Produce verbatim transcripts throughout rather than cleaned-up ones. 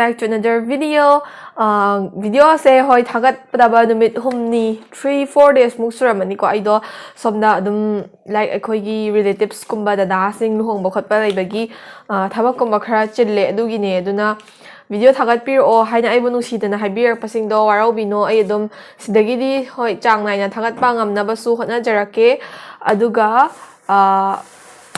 Back to another video. Video ꯁꯦ, ꯍꯣꯏ, ꯊꯥꯒꯠꯄꯗꯕ ꯅꯨꯃꯤꯠ ꯍꯨꯝꯅꯤ, three four days ꯃꯨꯛ ꯁꯨꯔꯝꯃꯅꯤꯀꯣ꯫ ꯑꯩꯗꯣ ꯁꯣꯝꯗ ꯑꯗꯨꯝ, like, ꯑꯩꯈꯣꯏꯒꯤ relatives ꯀꯨꯝꯕ, ꯗꯗꯥꯁꯤꯡ ꯂꯨꯍꯣꯡꯕ ꯈꯣꯠꯄ ꯂꯩꯕꯒꯤ, ꯑ, ꯊꯕꯛꯀꯨꯝꯕ ꯈꯔ ꯆꯤꯜꯂꯦ, ꯑꯗꯨꯒꯤꯅꯦ꯫ ꯑꯗꯨꯅ video ꯊꯥꯒꯠꯄꯤꯔꯛꯑꯣ ꯍꯥꯏꯅ ꯑꯩꯕꯨ ꯅꯨꯡꯁꯤꯗꯅ ꯍꯥꯏꯕꯤꯔꯛꯄꯁꯤꯡꯗꯣ ꯋꯥꯔꯧꯕꯤꯅꯣ꯫ ꯑꯩ ꯑꯗꯨꯝ ꯁꯤꯗꯒꯤꯗꯤ, ꯍꯣꯏ, ꯆꯥꯡ ꯅꯥꯏꯅ ꯊꯥꯒꯠꯄ ꯉꯝꯅꯕꯁꯨ ꯍꯣꯠꯅꯖꯔꯛꯀꯦ꯫ ꯑꯗꯨꯒ, ꯑ,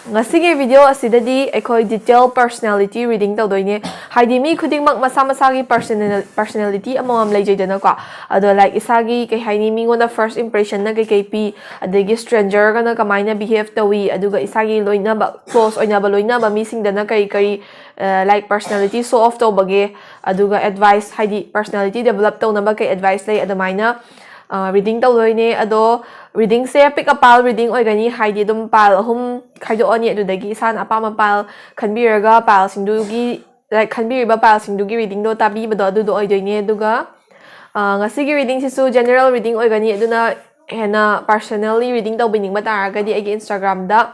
ꯉꯁꯤꯒꯤ video ꯑꯁꯤꯗꯗꯤ ꯑꯩꯈꯣꯏ detail personality reading ꯇꯧꯗꯣꯏꯅꯦ꯫ ꯍꯥꯏꯗꯤ ꯃꯤ ꯈꯨꯗꯤꯡꯃꯛ ꯃꯁꯥ ꯃꯁꯥꯒꯤ personal-, personality ꯑꯃꯃꯝ ꯂꯩꯖꯩꯗꯅꯀꯣ꯫ ꯑꯗꯣ, like, ꯏꯁꯥꯒꯤ, ꯀꯩ ꯍꯥꯏꯅꯤ, ꯃꯤꯉꯣꯟꯗ first impression ꯅ ꯀꯩꯀꯩ ꯄꯤ, ꯑꯗꯒꯤ stranger ꯒꯅ ꯀꯃꯥꯏꯅ behave ꯇꯧꯏ, ꯑꯗꯨꯒ ꯏꯁꯥꯒꯤ ꯂꯣꯏꯅꯕ, close ꯑꯣꯏꯅꯕ ꯂꯣꯏꯅꯕ ꯃꯤꯁꯤꯡꯗꯅ ꯀꯔꯤ ꯀꯔꯤ, ꯑ, like, personality show off ꯇꯧꯕꯒꯦ, ꯑꯗꯨꯒ advice, ꯍꯥꯏꯗꯤ personality develop ꯇꯧꯅꯕ ꯀꯩ advice ꯂꯩ, ꯑꯗꯨꯃꯥꯏꯅ, ꯑ, reading ꯇꯧꯗꯣꯏꯅꯦ꯫ ꯑꯗꯣ reading say pick a pile reading ꯑꯣꯏꯒꯅꯤ, ꯍꯥꯏꯗꯤ ꯑꯗꯨꯝ pile ꯑꯍꯨꯝ ꯈꯥꯏꯗꯣꯛꯑꯅꯤ, ꯑꯗꯨꯗꯒꯤ ꯏꯁꯥꯅ ꯑꯄꯥꯝꯕ pile ꯈꯟꯕꯤꯔꯒ pile ꯁꯤꯡꯗꯨꯒꯤ, like, ꯈꯟꯕꯤꯔꯤꯕ pile ꯁꯤꯡꯗꯨꯒꯤ reading ꯗꯣ ꯇꯥꯕꯤꯕꯗꯣ ꯑꯗꯨꯗꯣ ꯑꯣꯏꯗꯣꯏꯅꯦ꯫ ꯑꯗꯨꯒ, ꯑ, ꯉꯁꯤꯒꯤ reading ꯁꯤꯁꯨ general reading ꯑꯣꯏꯒꯅꯤ, ꯑꯗꯨꯅ ꯍꯦꯟꯅ personally reading ꯇꯧꯕꯤꯅꯤꯡꯕ ꯇꯥꯔꯒꯗꯤ ꯑꯩꯒꯤ Instagram ꯗ,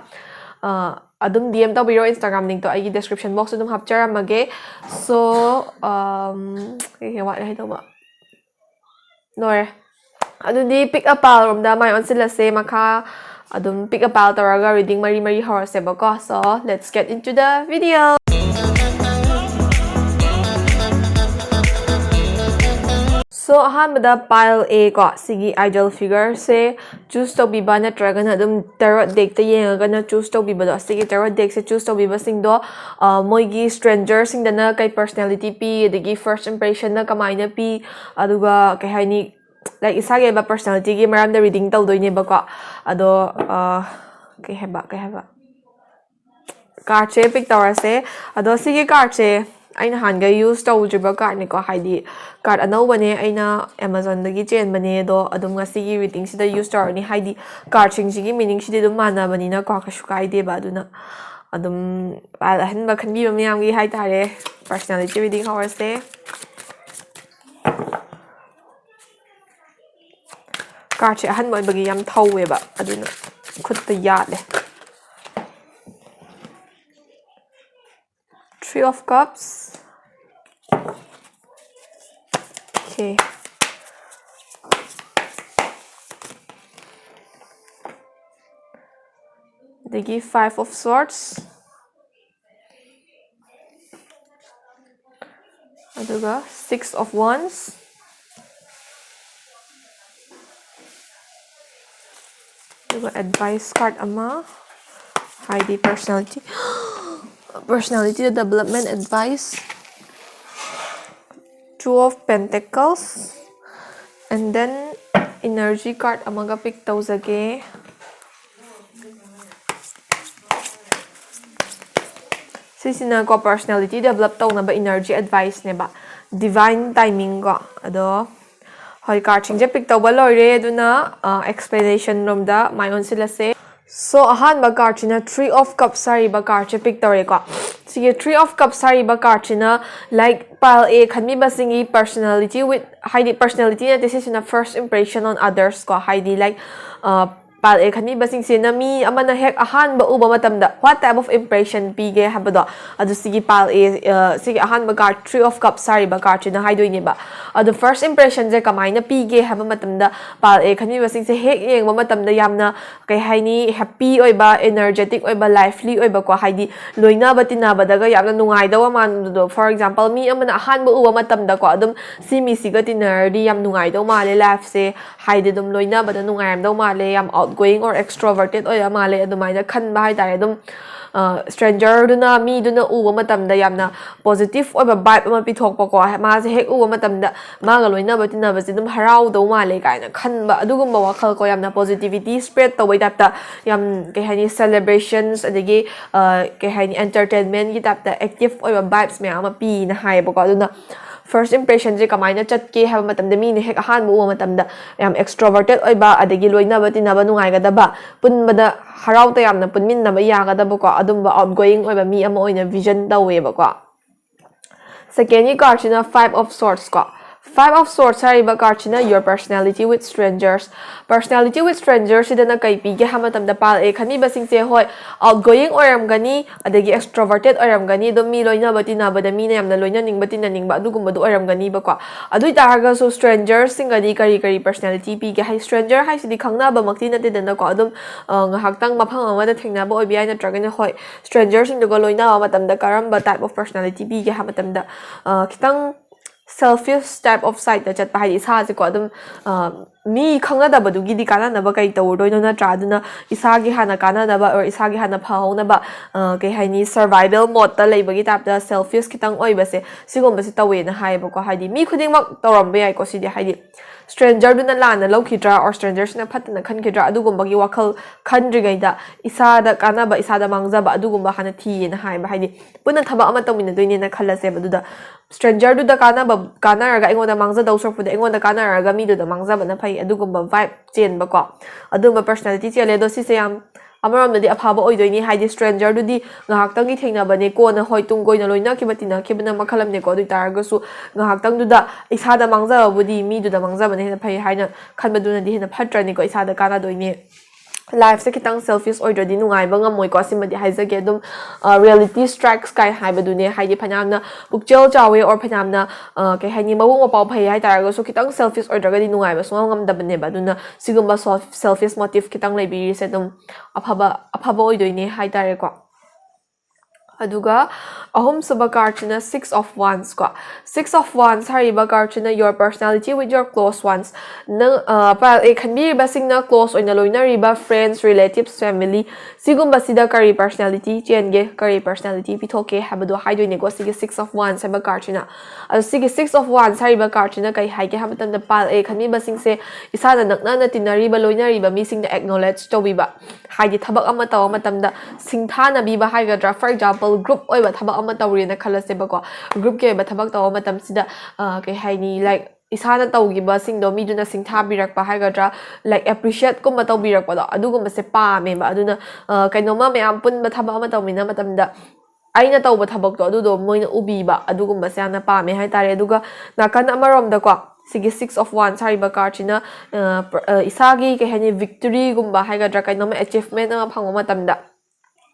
ꯑ, ꯑꯗꯨꯝ D M ꯇꯧꯕꯤꯔꯣ꯫ Instagram link ꯇꯣ ꯑꯩꯒꯤ description box ꯇ ꯑꯗꯨꯝ ꯍꯥꯞꯆꯔꯝꯃꯒꯦ꯫ So, um, ꯀꯩ ꯀꯩ ꯋꯥꯠꯂꯤ ꯍꯥꯏꯗꯧꯕ? ꯂꯣꯏꯔꯦ꯫ ꯑꯗꯨꯗꯤ pick a pile ꯔꯣꯝꯗ ꯃꯥꯏ ꯑꯣꯟꯁꯤꯜꯂꯁꯦ꯫ ꯃꯈꯥ ꯑꯗꯨꯝ pick a pile ꯇꯧꯔꯒ reading ꯃꯔꯤ ꯃꯔꯤ ꯍꯧꯔꯁꯦꯕꯀꯣ꯫ So, let's get into the video. So, ꯑꯍꯥꯟꯕꯗ pile A ꯀꯣ, ꯁꯤꯒꯤ idol figure ꯁꯦ choose ꯇꯧꯕꯤꯕ, ꯅꯠꯇ꯭ꯔꯒꯅ ꯑꯗꯨꯝ tarot deck ꯇ ꯌꯦꯡꯉꯒꯅ choose ꯇꯧꯕꯤꯕꯗꯣ, ꯁꯤꯒꯤ tarot deck ꯁꯦ choose ꯇꯧꯕꯤꯕꯁꯤꯡꯗꯣ, ꯑ, ꯃꯣꯏꯒꯤ stranger ꯁꯤꯡꯗꯅ ꯀꯩ personality ꯄꯤ, ꯑꯗꯒꯤ first impression ꯅ ꯀꯃꯥꯏꯅ ꯄꯤ, ꯑꯗꯨꯒ, ꯀꯩ ꯍꯥꯏꯅꯤ, like, ꯏꯁꯥꯒꯤ ꯑꯣꯏꯕ personality ꯒꯤ ꯃꯔꯝꯗ reading ꯇꯧꯗꯣꯏꯅꯦꯕꯀꯣ꯫ ꯑꯗꯣ, ꯑ, ꯀꯩ ꯍꯥꯏꯕ, ꯀꯩ ꯍꯥꯏꯕ? Card ꯁꯦ pick ꯇꯧꯔꯁꯦ꯫ ꯑꯗꯣ ꯁꯤꯒꯤ card ꯁꯦ ꯑꯩ ꯅꯍꯥꯟꯒꯩ use ꯇꯧꯗ꯭ꯔꯤꯕ card ꯅꯤꯀꯣ, ꯍꯥꯏꯗꯤ card ꯑꯅꯧꯕꯅꯦ, ꯑꯩꯅ Amazon ꯗꯒꯤ ꯆꯦꯟꯕꯅꯦ꯫ ꯑꯗꯣ ꯑꯗꯨꯝ ꯉꯁꯤꯒꯤ reading ꯁꯤꯗ use ꯇꯧꯔꯅꯤ, ꯍꯥꯏꯗꯤ card ꯁꯤꯡꯁꯤꯒꯤ meaning ꯁꯤꯗꯤ ꯑꯗꯨꯝ ꯃꯥꯟꯅꯕꯅꯤꯅꯀꯣ, ꯀꯩꯁꯨ ꯀꯥꯏꯗꯦꯕ꯫ ꯑꯗꯨꯅ ꯑꯗꯨꯝ pile ꯑꯍꯟꯕ ꯈꯟꯕꯤꯕ ꯃꯌꯥꯝꯒꯤ ꯍꯥꯏꯇꯥꯔꯦ, personality reading ꯍꯧꯔꯁꯦ꯫ Card ꯁꯦ ꯑꯍꯟꯕ ꯑꯣꯏꯕꯒꯤ ꯌꯥꯝ ꯊꯧꯋꯦꯕ, ꯑꯗꯨꯅ ꯈꯨꯠꯇ ꯌꯥꯠꯂꯦ꯫ Three of Cups, ꯑꯗꯒꯤ Five of Swords, ꯑꯗꯨꯒ Six of Wands, ꯑꯗꯨꯒ advice card ꯑꯃ, ꯍꯥꯏꯗꯤ personality, personality development advice, Two of Pentacles, and then energy card ꯑꯃꯒ pick ꯇꯧꯖꯒꯦ꯫ ꯁꯤꯁꯤꯅꯀꯣ personality develop ꯇꯧꯅꯕ energy adviceꯅꯦꯕ, divine timing ꯀꯣ꯫ ꯑꯗꯣ ꯍꯣꯏ, cardꯁꯤꯡꯁꯦ pick ꯇꯧꯕ ꯂꯣꯏꯔꯦ, ꯑꯗꯨꯅ explanation ꯔꯣꯝꯗ ꯃꯥꯏ ꯑꯣꯟꯁꯤꯜꯂꯁꯦ꯫ So ꯑꯍꯥꯟꯕ cardꯁꯤꯅ Three of Cups ꯍꯥꯏꯔꯤꯕ cardꯁꯦ pick ꯇꯧꯔꯦꯀꯣ꯫ ꯁꯤꯒꯤ Three of Cups ꯍꯥꯏꯔꯤꯕ cardꯁꯤꯅ, like, pile A ꯈꯟꯕꯤꯕꯁꯤꯡꯒꯤ personality with, ꯍꯥꯏꯗꯤ personality ꯅꯠꯇꯦ, ꯁꯤꯁꯤꯅ first impression on others ꯀꯣ, ꯍꯥꯏꯗꯤ like pile A ꯈꯟꯕꯤꯕꯁꯤꯡꯁꯤꯅ ꯃꯤ ꯑꯃꯅ ꯍꯦꯛ ꯑꯍꯥꯟꯕ ꯎꯕ ꯃꯇꯝꯗ what type of impression ꯄꯤꯒꯦ ꯍꯥꯏꯕꯗꯣ, ꯑꯗꯨ ꯁꯤꯒꯤ pile A, ꯁꯤꯒꯤ ꯑꯍꯥꯟꯕ card Three of Cups ꯍꯥꯏꯔꯤꯕ cardꯁꯤꯅ ꯍꯥꯏꯗꯣꯏꯅꯦꯕ꯫ ꯑꯗꯣ first impressionꯁꯦ ꯀꯃꯥꯏꯅ ꯄꯤꯒꯦ ꯍꯥꯏꯕ ꯃꯇꯝꯗ, pile A ꯈꯟꯕꯤꯕꯁꯤꯡꯁꯦ ꯍꯦꯛ ꯌꯦꯡꯕ ꯃꯇꯝꯗ ꯌꯥꯝꯅ, ꯀꯩ ꯍꯥꯏꯅꯤ, happy ꯑꯣꯏꯕ, energetic ꯑꯣꯏꯕ, lively ꯑꯣꯏꯕꯀꯣ, ꯍꯥꯏꯗꯤ ꯂꯣꯏꯅꯕ ꯇꯤꯟꯅꯕꯗꯒ ꯌꯥꯝꯅ ꯅꯨꯡꯉꯥꯏꯗꯧꯕ ꯃꯥꯟꯕꯗꯣ꯫ For example, ꯃꯤ ꯑꯃꯅ ꯑꯍꯥꯟꯕ ꯎꯕ ꯃꯇꯝꯗꯀꯣ, ꯑꯗꯨꯝ ꯁꯤ ꯃꯤꯁꯤꯒ ꯇꯤꯟꯅꯔꯗꯤ ꯌꯥꯝ ꯅꯨꯡꯉꯥꯏꯗꯧ ꯃꯥꯜꯂꯦ lifeꯁꯦ, ꯍꯥꯏꯗꯤ ꯑꯗꯨꯝ ꯂꯣꯏꯅꯕꯗ ꯅꯨꯡꯉꯥꯏꯔꯝꯗꯧ ꯃꯥꯜꯂꯦ, ꯌꯥꯝ outgoing or extroverted ꯑꯣꯏꯕ ꯃꯥꯜꯂꯦ, ꯑꯗꯨꯃꯥꯏꯅ ꯈꯟꯕ ꯍꯥꯏꯇꯥꯔꯦ꯫ ꯑꯗꯨꯝ strangerꯗꯨꯅ, ꯃꯤꯗꯨꯅ ꯎꯕ ꯃꯇꯝꯗ ꯌꯥꯝꯅ positive ꯑꯣꯏꯕ vibe ꯑꯃ ꯄꯤꯊꯣꯛꯄꯀꯣ, ꯃꯥꯁꯦ ꯍꯦꯛ ꯎꯕ ꯃꯇꯝꯗ ꯃꯥꯒ ꯂꯣꯏꯅꯕ ꯇꯤꯟꯅꯕꯁꯦ ꯑꯗꯨꯝ ꯍꯔꯥꯎꯗꯧ ꯃꯥꯜꯂꯦ ꯀꯥꯏꯅ ꯈꯟꯕ, ꯑꯗꯨꯒꯨꯝꯕ ꯋꯥꯈꯜꯀꯣ, ꯌꯥꯝꯅ positivity spread ꯇꯧꯕꯩ typeꯇ, ꯌꯥꯝ, ꯀꯩ ꯍꯥꯏꯅꯤ, celebrations, ꯑꯗꯒꯤ ꯀꯩ ꯍꯥꯏꯅꯤ, entertainmentꯀꯤ typeꯇ active ꯑꯣꯏꯕ vibes ꯃꯌꯥꯝ ꯑꯃ ꯄꯤꯅ ꯍꯥꯏꯌꯦꯕꯀꯣ꯫ ꯑꯗꯨꯅ first impressionꯁꯦ ꯀꯃꯥꯏꯅ ꯆꯠꯀꯦ ꯍꯥꯏꯕ ꯃꯇꯝꯗ, ꯃꯤꯅ ꯍꯦꯛ ꯑꯍꯥꯟꯕ ꯎꯕ ꯃꯇꯝꯗ ꯌꯥꯝ extroverted ꯑꯣꯏꯕ, ꯑꯗꯒꯤ ꯂꯣꯏꯅꯕ ꯇꯤꯟꯅꯕ ꯅꯨꯡꯉꯥꯏꯒꯗꯕ, ꯄꯨꯟꯕꯗ ꯍꯔꯥꯎ ꯇꯌꯥꯝꯅ ꯄꯨꯟꯃꯤꯟꯅꯕ ꯌꯥꯒꯗꯕꯀꯣ, ꯑꯗꯨꯝꯕ outgoing ꯑꯣꯏꯕ ꯃꯤ ꯑꯃ ꯑꯣꯏꯅ vision ꯇꯧꯋꯦꯕꯀꯣ꯫ Secondꯒꯤ cardꯁꯤꯅ Five of Swords ꯀꯣ꯫ Five of Swords ꯍꯥꯏꯔꯤꯕ card ꯁꯤꯅ your personality with strangers. Personality with strangers ꯁꯤꯗꯅ ꯀꯩ ꯄꯤꯒꯦ ꯍꯥꯏꯕ ꯃꯇꯝꯗ, pile A ꯈꯟꯕꯤꯕꯁꯤꯡꯁꯦ, ꯍꯣꯏ, outgoing ꯑꯣꯏꯔꯝꯒꯅꯤ, ꯑꯗꯒꯤ extroverted ꯑꯣꯏꯔꯝꯒꯅꯤ, ꯑꯗꯨꯝ ꯃꯤ ꯂꯣꯏꯅꯕ ꯇꯤꯟꯅꯕꯗ ꯃꯤꯅ ꯌꯥꯝꯅ ꯂꯣꯏꯅꯅꯤꯡꯕ ꯇꯤꯟꯅꯅꯤꯡꯕ ꯑꯗꯨꯒꯨꯝꯕꯗꯣ ꯑꯣꯏꯔꯝꯒꯅꯤꯕꯀꯣ꯫ ꯑꯗꯨ ꯑꯣꯏꯇꯥꯔꯒꯁꯨ stranger ꯁꯤꯡꯒꯗꯤ ꯀꯔꯤ ꯀꯔꯤ personality ꯄꯤꯒꯦ ꯍꯥꯏ? Stranger ꯍꯥꯏꯁꯤꯗꯤ ꯈꯪꯅꯕꯃꯛꯇꯤ ꯅꯠꯇꯦꯗꯅꯀꯣ, ꯑꯗꯨꯝ ꯉꯥꯏꯍꯥꯛꯇꯪ ꯃꯐꯝ ꯑꯃꯗ ꯊꯦꯡꯅꯕ ꯑꯣꯏꯕ ꯌꯥꯏ, ꯅꯠꯇ꯭ꯔꯒꯅ, ꯍꯣꯏ, stranger ꯁꯤꯡꯗꯨꯒ ꯂꯣꯏꯅꯕ ꯃꯇꯝꯗ ꯀꯔꯝꯕ type of personality ꯄꯤꯒꯦ ꯍꯥꯏꯕ ꯃꯇꯝꯗ, ꯈꯤꯇꯪ selfish type of side ꯇ ꯆꯠꯄ, ꯍꯥꯏꯗꯤ ꯏꯁꯥꯁꯦꯀꯣ ꯑꯗꯨꯝ ꯃꯤ ꯈꯪꯅꯗꯕꯗꯨꯒꯤꯗꯤ ꯀꯥꯟꯅꯅꯕ ꯀꯩ ꯇꯧꯔꯨꯗꯣꯏꯅꯣ, ꯅꯠꯇ꯭ꯔꯥ? ꯑꯗꯨꯅ ꯏꯁꯥꯒꯤ ꯍꯥꯟꯅ ꯀꯥꯟꯅꯅꯕ or ꯏꯁꯥꯒꯤ ꯍꯥꯟꯅ ꯐꯍꯧꯅꯕ, ꯀꯩ ꯍꯥꯏꯅꯤ, survival mode ꯇ ꯂꯩꯕꯒꯤ type ꯇ selfish ꯈꯤꯇꯪ ꯑꯣꯏꯕꯁꯦ, ꯁꯤꯒꯨꯝꯕꯁꯦ ꯇꯧꯋꯦꯅ ꯍꯥꯏꯌꯦꯕꯀꯣ꯫ ꯍꯥꯏꯗꯤ ꯃꯤ ꯈꯨꯗꯤꯡꯃꯛ ꯇꯧꯔꯝꯕ ꯌꯥꯏꯀꯣ ꯁꯤꯗꯤ, ꯍꯥꯏꯗꯤ stranger ꯗꯨꯅ ꯂꯥꯟꯅ ꯂꯧꯈꯤꯗ꯭ꯔꯥ or stranger ꯁꯤꯅ ꯐꯠꯇꯅ ꯈꯟꯈꯤꯗ꯭ꯔꯥ, ꯑꯗꯨꯒꯨꯝꯕꯒꯤ ꯋꯥꯈꯜ ꯈꯟꯗ꯭ꯔꯤꯉꯩꯗ ꯏꯁꯥꯗ ꯀꯥꯟꯅꯕ, ꯏꯁꯥꯗ ꯃꯥꯡꯖꯕ ꯑꯗꯨꯒꯨꯝꯕ ꯍꯥꯟꯅ ꯊꯤꯌꯦꯅ ꯍꯥꯏꯕ꯫ ꯍꯥꯏꯗꯤ ꯄꯨꯟꯅ ꯊꯕꯛ ꯑꯃ ꯇꯧꯃꯤꯟꯅꯗꯣꯏꯅꯦꯅ ꯈꯜꯂꯁꯦꯕ, ꯑꯗꯨꯗ stranger ꯗꯨꯗ ꯀꯥꯟꯅꯕ, ꯀꯥꯟꯅꯔꯒ ꯑꯩꯉꯣꯟꯗ ꯃꯥꯡꯖꯗꯧ ꯁꯔꯨꯛꯄꯨꯗꯤ ꯑꯩꯉꯣꯟꯗ ꯀꯥꯟꯅꯔꯒ ꯃꯤꯗꯨꯗ ꯃꯥꯡꯖꯕꯅ ꯐꯩ, ꯑꯗꯨꯒꯨꯝꯕ vibe ꯆꯦꯟꯕꯀꯣ, ꯑꯗꯨꯝꯕ personality ꯆꯦꯜꯂꯦ꯫ ꯑꯗꯣ ꯁꯤꯁꯦ ꯌꯥꯝ ꯑꯃꯔꯣꯝꯗꯗꯤ ꯑꯐꯕ ꯑꯣꯏꯗꯣꯏꯅꯤ, ꯍꯥꯏꯗꯤ stranger ꯗꯨꯗꯤ ꯉꯥꯏꯍꯥꯛꯇꯪꯒꯤ ꯊꯦꯡꯅꯕꯅꯦ, ꯀꯣꯟꯅ, ꯍꯣꯏ, ꯇꯨꯡ ꯀꯣꯏꯅ ꯂꯣꯏꯅꯈꯤꯕ ꯇꯤꯟꯅꯈꯤꯕꯅ ꯃꯈꯜ ꯑꯃꯅꯦꯀꯣ꯫ ꯑꯗꯨ ꯑꯣꯏꯇꯥꯔꯒꯁꯨ ꯉꯥꯏꯍꯥꯛꯇꯪꯗꯨꯗ ꯏꯁꯥꯗ ꯃꯥꯡꯖꯕꯕꯨꯗꯤ ꯃꯤꯗꯨꯗ ꯃꯥꯡꯖꯕꯅ ꯍꯦꯟꯅ ꯐꯩ ꯍꯥꯏꯅ ꯈꯟꯕꯗꯨꯅꯗꯤ ꯍꯦꯟꯅ ꯐꯠꯇ꯭ꯔꯅꯤꯀꯣ, ꯏꯁꯥꯗ ꯀꯥꯟꯅꯗꯣꯏꯅꯦ꯫ Life ꯁꯦ ꯈꯤꯇꯪ selfish ꯑꯣꯏꯗ꯭ꯔꯗꯤ ꯅꯨꯡꯉꯥꯏꯕ ꯉꯝꯃꯣꯏꯀꯣ, ꯁꯤꯃꯗꯤ ꯍꯥꯏꯖꯒꯦ꯫ ꯑꯗꯨꯝ reality strikes ꯀꯥꯏ ꯍꯥꯏꯕꯗꯨꯅꯦ, ꯍꯥꯏꯗꯤ ꯐꯅꯌꯥꯝꯅ ꯄꯨꯛꯆꯦꯜ ꯆꯥꯎꯋꯦ or ꯐꯅꯌꯥꯝꯅ, ꯀꯩ ꯍꯥꯏꯅꯤ, ꯃꯕꯨꯛ ꯃꯄꯥꯎ ꯐꯩ ꯍꯥꯏꯇꯥꯔꯒꯁꯨ ꯈꯤꯇꯪ selfish ꯑꯣꯏꯗ꯭ꯔꯒꯗꯤ ꯅꯨꯡꯉꯥꯏꯕ ꯁꯨꯡꯉꯝ ꯉꯝꯗꯕꯅꯦꯕ꯫ ꯑꯗꯨꯅ ꯁꯤꯒꯨꯝꯕ self-, selfish motive ꯈꯤꯇꯪ ꯂꯩꯕꯤꯔꯤꯁꯦ ꯑꯗꯨꯝ ꯑꯐꯕ, ꯑꯐꯕ ꯑꯣꯏꯗꯣꯏꯅꯦ ꯍꯥꯏꯇꯥꯔꯦꯀꯣ꯫ ꯑꯗꯨꯒ ꯑꯍꯨꯝꯁꯨꯕ card ꯁꯤꯅ Six of Wands ꯀꯣ꯫ Six of Wands ꯍꯥꯏꯔꯤꯕ card ꯁꯤꯅ your personality with your close ones. ꯅꯪ, pile A ꯈꯟꯕꯤꯔꯤꯕꯁꯤꯡꯅ close ꯑꯣꯏꯅ ꯂꯣꯏꯅꯔꯤꯕ friends, relatives, family, ꯁꯤꯒꯨꯝꯕꯁꯤꯗ ꯀꯔꯤ personality ꯆꯦꯟꯒꯦ, ꯀꯔꯤ personality ꯄꯤꯊꯣꯛꯀꯦ ꯍꯥꯏꯕꯗꯣ ꯍꯥꯏꯗꯣꯏꯅꯦꯀꯣ, ꯁꯤꯒꯤ Six of Wands ꯍꯥꯏꯕ card ꯁꯤꯅ꯫ ꯑꯗꯣ ꯁꯤꯒꯤ Six of Wands ꯍꯥꯏꯔꯤꯕ card ꯁꯤꯅ ꯀꯩ ꯍꯥꯏꯒꯦ ꯍꯥꯏꯕ ꯃꯇꯝꯗ, pile A ꯈꯟꯕꯤꯕꯁꯤꯡꯁꯦ ꯏꯁꯥꯅ ꯅꯛꯅꯅ ꯇꯤꯟꯅꯔꯤꯕ, ꯂꯣꯏꯅꯔꯤꯕ ꯃꯤꯁꯤꯡꯗ acknowledge ꯇꯧꯕꯤꯕ, ꯍꯥꯏꯗꯤ ꯊꯕꯛ ꯑꯃ ꯇꯧꯕ ꯃꯇꯝꯗ ꯁꯤꯡꯊꯥꯅꯕꯤꯕ ꯍꯥꯏꯒꯗ꯭ꯔꯥ, for example, group ꯑꯣꯏꯕ ꯊꯕꯛ ꯑꯃ ꯇꯧꯔꯦꯅ ꯈꯜꯂꯁꯦꯕꯀꯣ꯫ Group ꯀꯤ ꯑꯣꯏꯕ ꯊꯕꯛ ꯇꯧꯕ ꯃꯇꯝꯁꯤꯗ, ꯀꯩ ꯍꯥꯏꯅꯤ, like, ꯏꯁꯥꯅ ꯇꯧꯈꯤꯕꯁꯤꯡꯗꯣ ꯃꯤꯗꯨꯅ ꯁꯤꯡꯊꯥꯕꯤꯔꯛꯄ ꯍꯥꯏꯒꯗ꯭ꯔꯥ, like, appreciate ꯀꯨꯝꯕ ꯇꯧꯕꯤꯔꯛꯄꯗꯣ, ꯑꯗꯨꯒꯨꯝꯕꯁꯦ ꯄꯥꯝꯃꯦꯕ꯫ ꯑꯗꯨꯅ, ꯀꯩꯅꯣꯝꯃ ꯃꯌꯥꯝ ꯄꯨꯟꯕ ꯊꯕꯛ ꯑꯃ ꯇꯧꯃꯤꯟꯅꯕ ꯃꯇꯝꯗ ꯑꯩꯅ ꯇꯧꯕ ꯊꯕꯛꯇꯣ ꯑꯗꯨꯗꯣ ꯃꯣꯏꯅ ꯎꯕꯤꯕ, ꯑꯗꯨꯒꯨꯝꯕꯁꯦ ꯌꯥꯝꯅ ꯄꯥꯝꯃꯦ ꯍꯥꯏꯇꯥꯔꯦ꯫ ꯑꯗꯨꯒ ꯅꯥꯀꯟ ꯑꯃꯔꯣꯝꯗꯀꯣ, ꯁꯤꯒꯤ Six of Wands ꯍꯥꯏꯔꯤꯕ cardꯁꯤꯅ, ꯑ, ꯄ꯭ꯔ-, ꯑ, ꯏꯁꯥꯒꯤ, ꯀꯩ ꯍꯥꯏꯅꯤ, victoryꯒꯨꯝꯕ ꯍꯥꯏꯒꯗ꯭ꯔꯥ, ꯀꯩꯅꯣꯝꯃ achievement ꯑꯃ ꯐꯪꯕ ꯃꯇꯝꯗ,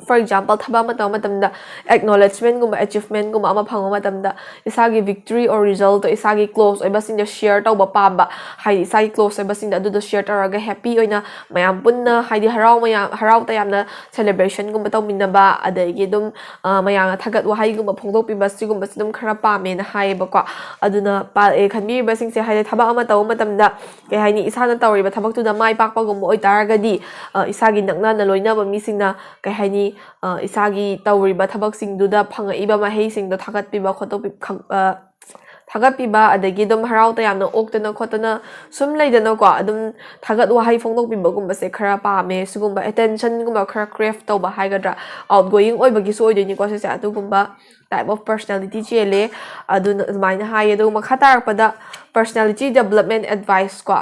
for example, ꯊꯕꯛ ꯑꯃ ꯇꯧꯕ ꯃꯇꯝꯗ acknowledgementꯒꯨꯝꯕ, achievementꯒꯨꯝꯕ ꯑꯃ ꯐꯪꯕ ꯃꯇꯝꯗ, ꯏꯁꯥꯒꯤ victory or resultꯇꯣ ꯏꯁꯥꯒꯤ close ꯑꯣꯏꯕꯁꯤꯡꯗ share ꯇꯧꯕ ꯄꯥꯝꯕ, ꯍꯥꯏꯗꯤ ꯏꯁꯥꯒꯤ close ꯑꯣꯏꯕꯁꯤꯡꯗ ꯑꯗꯨꯗꯣ share ꯇꯧꯔꯒ happy ꯑꯣꯏꯅ ꯃꯌꯥꯝ ꯄꯨꯟꯅ, ꯍꯥꯏꯗꯤ ꯍꯔꯥꯎ ꯃꯌꯥꯝ, ꯍꯔꯥꯎ ꯇꯌꯥꯝꯅ celebrationꯒꯨꯝꯕ ꯇꯧꯃꯤꯟꯅꯕ, ꯑꯗꯒꯤ ꯑꯗꯨꯝ, ꯑ, ꯃꯌꯥꯝꯅ ꯊꯥꯒꯠ ꯋꯥꯍꯩꯒꯨꯝꯕ ꯐꯣꯡꯗꯣꯛꯄꯤꯕ, ꯁꯤꯒꯨꯝꯕꯁꯤ ꯑꯗꯨꯝ ꯈꯔ ꯄꯥꯝꯃꯦꯅ ꯍꯥꯏꯌꯦꯕꯀꯣ꯫ ꯑꯗꯨꯅ ꯄꯥꯜꯂꯛꯑꯦ ꯈꯟꯕꯤꯔꯤꯕꯁꯤꯡꯁꯦ, ꯍꯥꯏꯗꯤ ꯊꯕꯛ ꯑꯃ ꯇꯧꯕ ꯃꯇꯝꯗ, ꯀꯩ ꯍꯥꯏꯅꯤ, ꯏꯁꯥꯅ ꯇꯧꯔꯤꯕ ꯊꯕꯛꯇꯨꯗ ꯃꯥꯏ ꯄꯥꯛꯄꯒꯨꯝꯕ ꯑꯣꯏꯇꯥꯔꯒꯗꯤ, ꯑ, ꯏꯁꯥꯒꯤ ꯅꯛꯅꯅ ꯂꯣꯏꯅꯕ ꯃꯤꯁꯤꯡꯅ, ꯀꯩ ꯍꯥꯏꯅꯤ, ꯑ, ꯏꯁꯥꯒꯤ ꯇꯧꯔꯤꯕ ꯊꯕꯛꯁꯤꯡꯗꯨꯗ ꯐꯪꯉꯛꯏꯕ ꯃꯍꯩꯁꯤꯡꯗꯣ ꯊꯥꯒꯠꯄꯤꯕ ꯈꯣꯠꯇꯣꯛꯄꯤ-, ꯈꯪ-, ꯑ, ꯊꯥꯒꯠꯄꯤꯕ, ꯑꯗꯒꯤ ꯑꯗꯨꯝ ꯍꯔꯥꯎ ꯇꯌꯥꯝꯅ ꯑꯣꯛꯇꯅ ꯈꯣꯠꯇꯅ ꯁꯨꯝ ꯂꯩꯗꯅꯀꯣ, ꯑꯗꯨꯝ ꯊꯥꯒꯠ ꯋꯥꯍꯩ ꯐꯣꯡꯗꯣꯛꯄꯤꯕꯒꯨꯝꯕꯁꯦ ꯈꯔ ꯄꯥꯝꯃꯦ꯫ ꯁꯤꯒꯨꯝꯕ attentionꯒꯨꯝꯕ ꯈꯔ crave ꯇꯧꯕ ꯍꯥꯏꯒꯗ꯭ꯔꯥ, outgoing ꯑꯣꯏꯕꯒꯤꯁꯨ ꯑꯣꯏꯗꯣꯏꯅꯤꯀꯣ ꯁꯤꯁꯦ꯫ ꯑꯗꯨꯒꯨꯝꯕ type of personality ꯆꯦꯜꯂꯦ꯫ ꯑꯗꯨꯅ ꯑꯗꯨꯃꯥꯏꯅ ꯍꯥꯏꯌꯦ꯫ ꯑꯗꯨꯒ ꯃꯈꯥ ꯇꯥꯔꯛꯄꯗ personality development advice ꯀꯣ,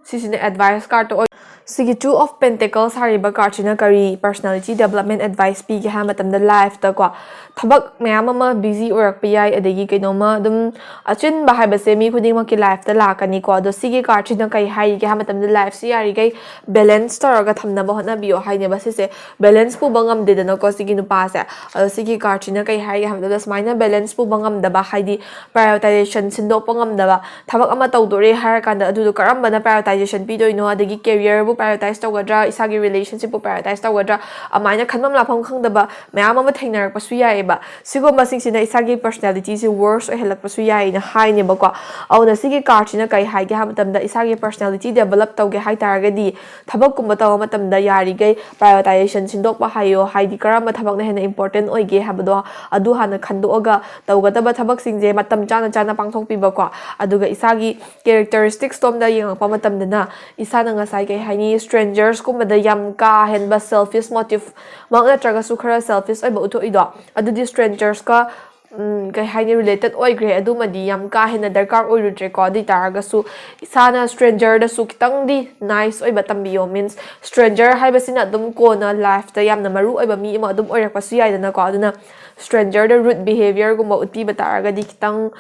ꯁꯤꯁꯤꯅ advice cardꯇ ꯑꯣꯏ꯫ ꯁꯤꯒꯤ Two of Pentacles ꯍꯥꯏꯔꯤꯕ cardꯁꯤꯅ ꯀꯔꯤ personality development advice ꯄꯤꯒꯦ ꯍꯥꯏꯕ ꯃꯇꯝꯗ, lifeꯇꯀꯣ, ꯊꯕꯛ ꯃꯌꯥꯝ ꯑꯃ busy ꯑꯣꯏꯔꯛꯄ ꯌꯥꯏ, ꯑꯗꯒꯤ ꯀꯩꯅꯣꯝꯃ ꯑꯗꯨꯝ, ꯑꯆꯤꯟꯕ ꯍꯥꯏꯕꯁꯦ ꯃꯤ ꯈꯨꯗꯤꯡꯃꯛꯀꯤ lifeꯇ ꯂꯥꯛꯀꯅꯤꯀꯣ꯫ ꯑꯗꯣ ꯁꯤꯒꯤ cardꯁꯤꯅ ꯀꯩ ꯍꯥꯏꯔꯤꯒꯦ ꯍꯥꯏꯕ ꯃꯇꯝꯗ, lifeꯁꯤ ꯌꯥꯔꯤꯈꯩ balance ꯇꯧꯔꯒ ꯊꯝꯅꯕ ꯍꯣꯠꯅꯕꯤꯌꯣ ꯍꯥꯏꯅꯦꯕ꯫ ꯁꯤꯁꯦ balance ꯄꯨꯕ ꯉꯝꯗꯦꯗꯅꯀꯣ ꯁꯤꯒꯤ ꯅꯨꯄꯥꯁꯦ꯫ ꯑꯗꯣ ꯁꯤꯒꯤ cardꯁꯤꯅ ꯀꯩ ꯍꯥꯏꯒꯦ ꯍꯥꯏꯕꯗ, ꯁꯨꯃꯥꯏꯅ balance ꯄꯨꯕ ꯉꯝꯗꯕ, ꯍꯥꯏꯗꯤ prioritization ꯁꯤꯟꯗꯣꯛꯄ ꯉꯝꯗꯕ, ꯊꯕꯛ ꯑꯃ ꯇꯧꯗꯣꯔꯦ ꯍꯥꯏꯔ ꯀꯥꯟꯗ ꯑꯗꯨꯗꯣ ꯀꯔꯝꯕꯅ prioritization ꯄꯤꯗꯣꯏꯅꯣ, ꯑꯗꯒꯤ careerꯕꯨ prioritize ꯇꯧꯒꯗ꯭ꯔꯥ, ꯏꯁꯥꯒꯤ relationshipꯄꯨ prioritize ꯇꯧꯒꯗ꯭ꯔꯥ, ꯑꯗꯨꯃꯥꯏꯅ ꯈꯟꯐꯝ ꯂꯥꯛꯐꯝ ꯈꯪꯗꯕ ꯃꯌꯥꯝ ꯑꯃ ꯊꯦꯡꯅꯔꯛꯄꯁꯨ ꯌꯥꯏꯑꯕ꯫ ꯁꯤꯒꯨꯝꯕꯁꯤꯡꯁꯤꯅ ꯏꯁꯥꯒꯤ personalityꯁꯤ worse ꯑꯣꯏꯍꯜꯂꯛꯄꯁꯨ ꯌꯥꯏꯅ ꯍꯥꯏꯅꯦꯕꯀꯣ꯫ ꯑꯗꯨꯅ ꯁꯤꯒꯤ cardꯁꯤꯅ ꯀꯩ ꯍꯥꯏꯒꯦ ꯍꯥꯏꯕ ꯃꯇꯝꯗ, ꯏꯁꯥꯒꯤ personality develop ꯇꯧꯒꯦ ꯍꯥꯏ ꯇꯥꯔꯒꯗꯤ ꯊꯕꯛꯀꯨꯝꯕ ꯇꯧꯕ ꯃꯇꯝꯗ ꯌꯥꯔꯤꯈꯩ prioritization ꯁꯤꯟꯗꯣꯛꯄ ꯍꯩꯌꯣ, ꯍꯥꯏꯗꯤ ꯀꯔꯝꯕ ꯊꯕꯛꯅ ꯍꯦꯟꯅ important ꯑꯣꯏꯒꯦ ꯍꯥꯏꯕꯗꯣ ꯑꯗꯨ ꯍꯥꯟꯅ ꯈꯟꯗꯣꯛꯑꯒ ꯇꯧꯒꯗꯕ ꯊꯕꯛꯁꯤꯡꯁꯦ ꯃꯇꯝ ꯆꯥꯅ ꯆꯥꯅ ꯄꯥꯡꯊꯣꯛꯄꯤꯕꯀꯣ꯫ ꯑꯗꯨꯒ ꯏꯁꯥꯒꯤ characteristics ꯂꯣꯝꯗ ꯌꯦꯡꯉꯛꯄ ꯃꯇꯝꯗꯅ, ꯏꯁꯥꯅ ꯉꯁꯥꯏ, ꯀꯩ ꯍꯥꯏꯅꯤ, strangersꯀꯨꯝꯕꯗ ꯌꯥꯝ ꯀꯥ ꯍꯦꯟꯕ selfish motiveꯃꯛ ꯅꯠꯇ꯭ꯔꯒꯁꯨ ꯈꯔ selfish ꯑꯣꯏꯕ ꯎꯠꯊꯣꯛꯏꯗꯣ, ꯑꯗꯨꯗꯤ strangersꯀ, ꯎꯝ, ꯀꯩ ꯍꯥꯏꯅꯤ, related ꯑꯣꯏꯈ꯭ꯔꯦ, ꯑꯗꯨꯃꯗꯤ ꯌꯥꯝ ꯀꯥ ꯍꯦꯟꯅ ꯗꯔꯀꯥꯔ ꯑꯣꯏꯔꯨꯗ꯭ꯔꯦꯀꯣ꯫ ꯑꯗꯨ ꯑꯣꯏ ꯇꯥꯔꯒꯁꯨ ꯏꯁꯥꯅ strangerꯗꯁꯨ ꯈꯤꯇꯪꯗꯤ nice ꯑꯣꯏꯕ ꯇꯝꯕꯤꯌꯣ, means stranger ꯍꯥꯏꯕꯁꯤꯅ ꯑꯗꯨꯝ ꯀꯣꯟꯅ lifeꯇ ꯌꯥꯝꯅ ꯃꯔꯨ ꯑꯣꯏꯕ ꯃꯤ ꯑꯃ ꯑꯗꯨꯝ ꯑꯣꯏꯔꯛꯄꯁꯨ ꯌꯥꯏꯗꯅꯀꯣ꯫ ꯑꯗꯨꯅ ꯁ꯭ꯇ꯭ꯔꯦꯟꯖꯔꯗ ꯔꯨꯠ ꯕꯤꯍꯦꯕꯤꯌꯔꯒꯨꯝꯕ ꯎꯠꯄꯤꯕ ꯇꯥꯔꯒꯗꯤ ꯈꯤꯇꯪ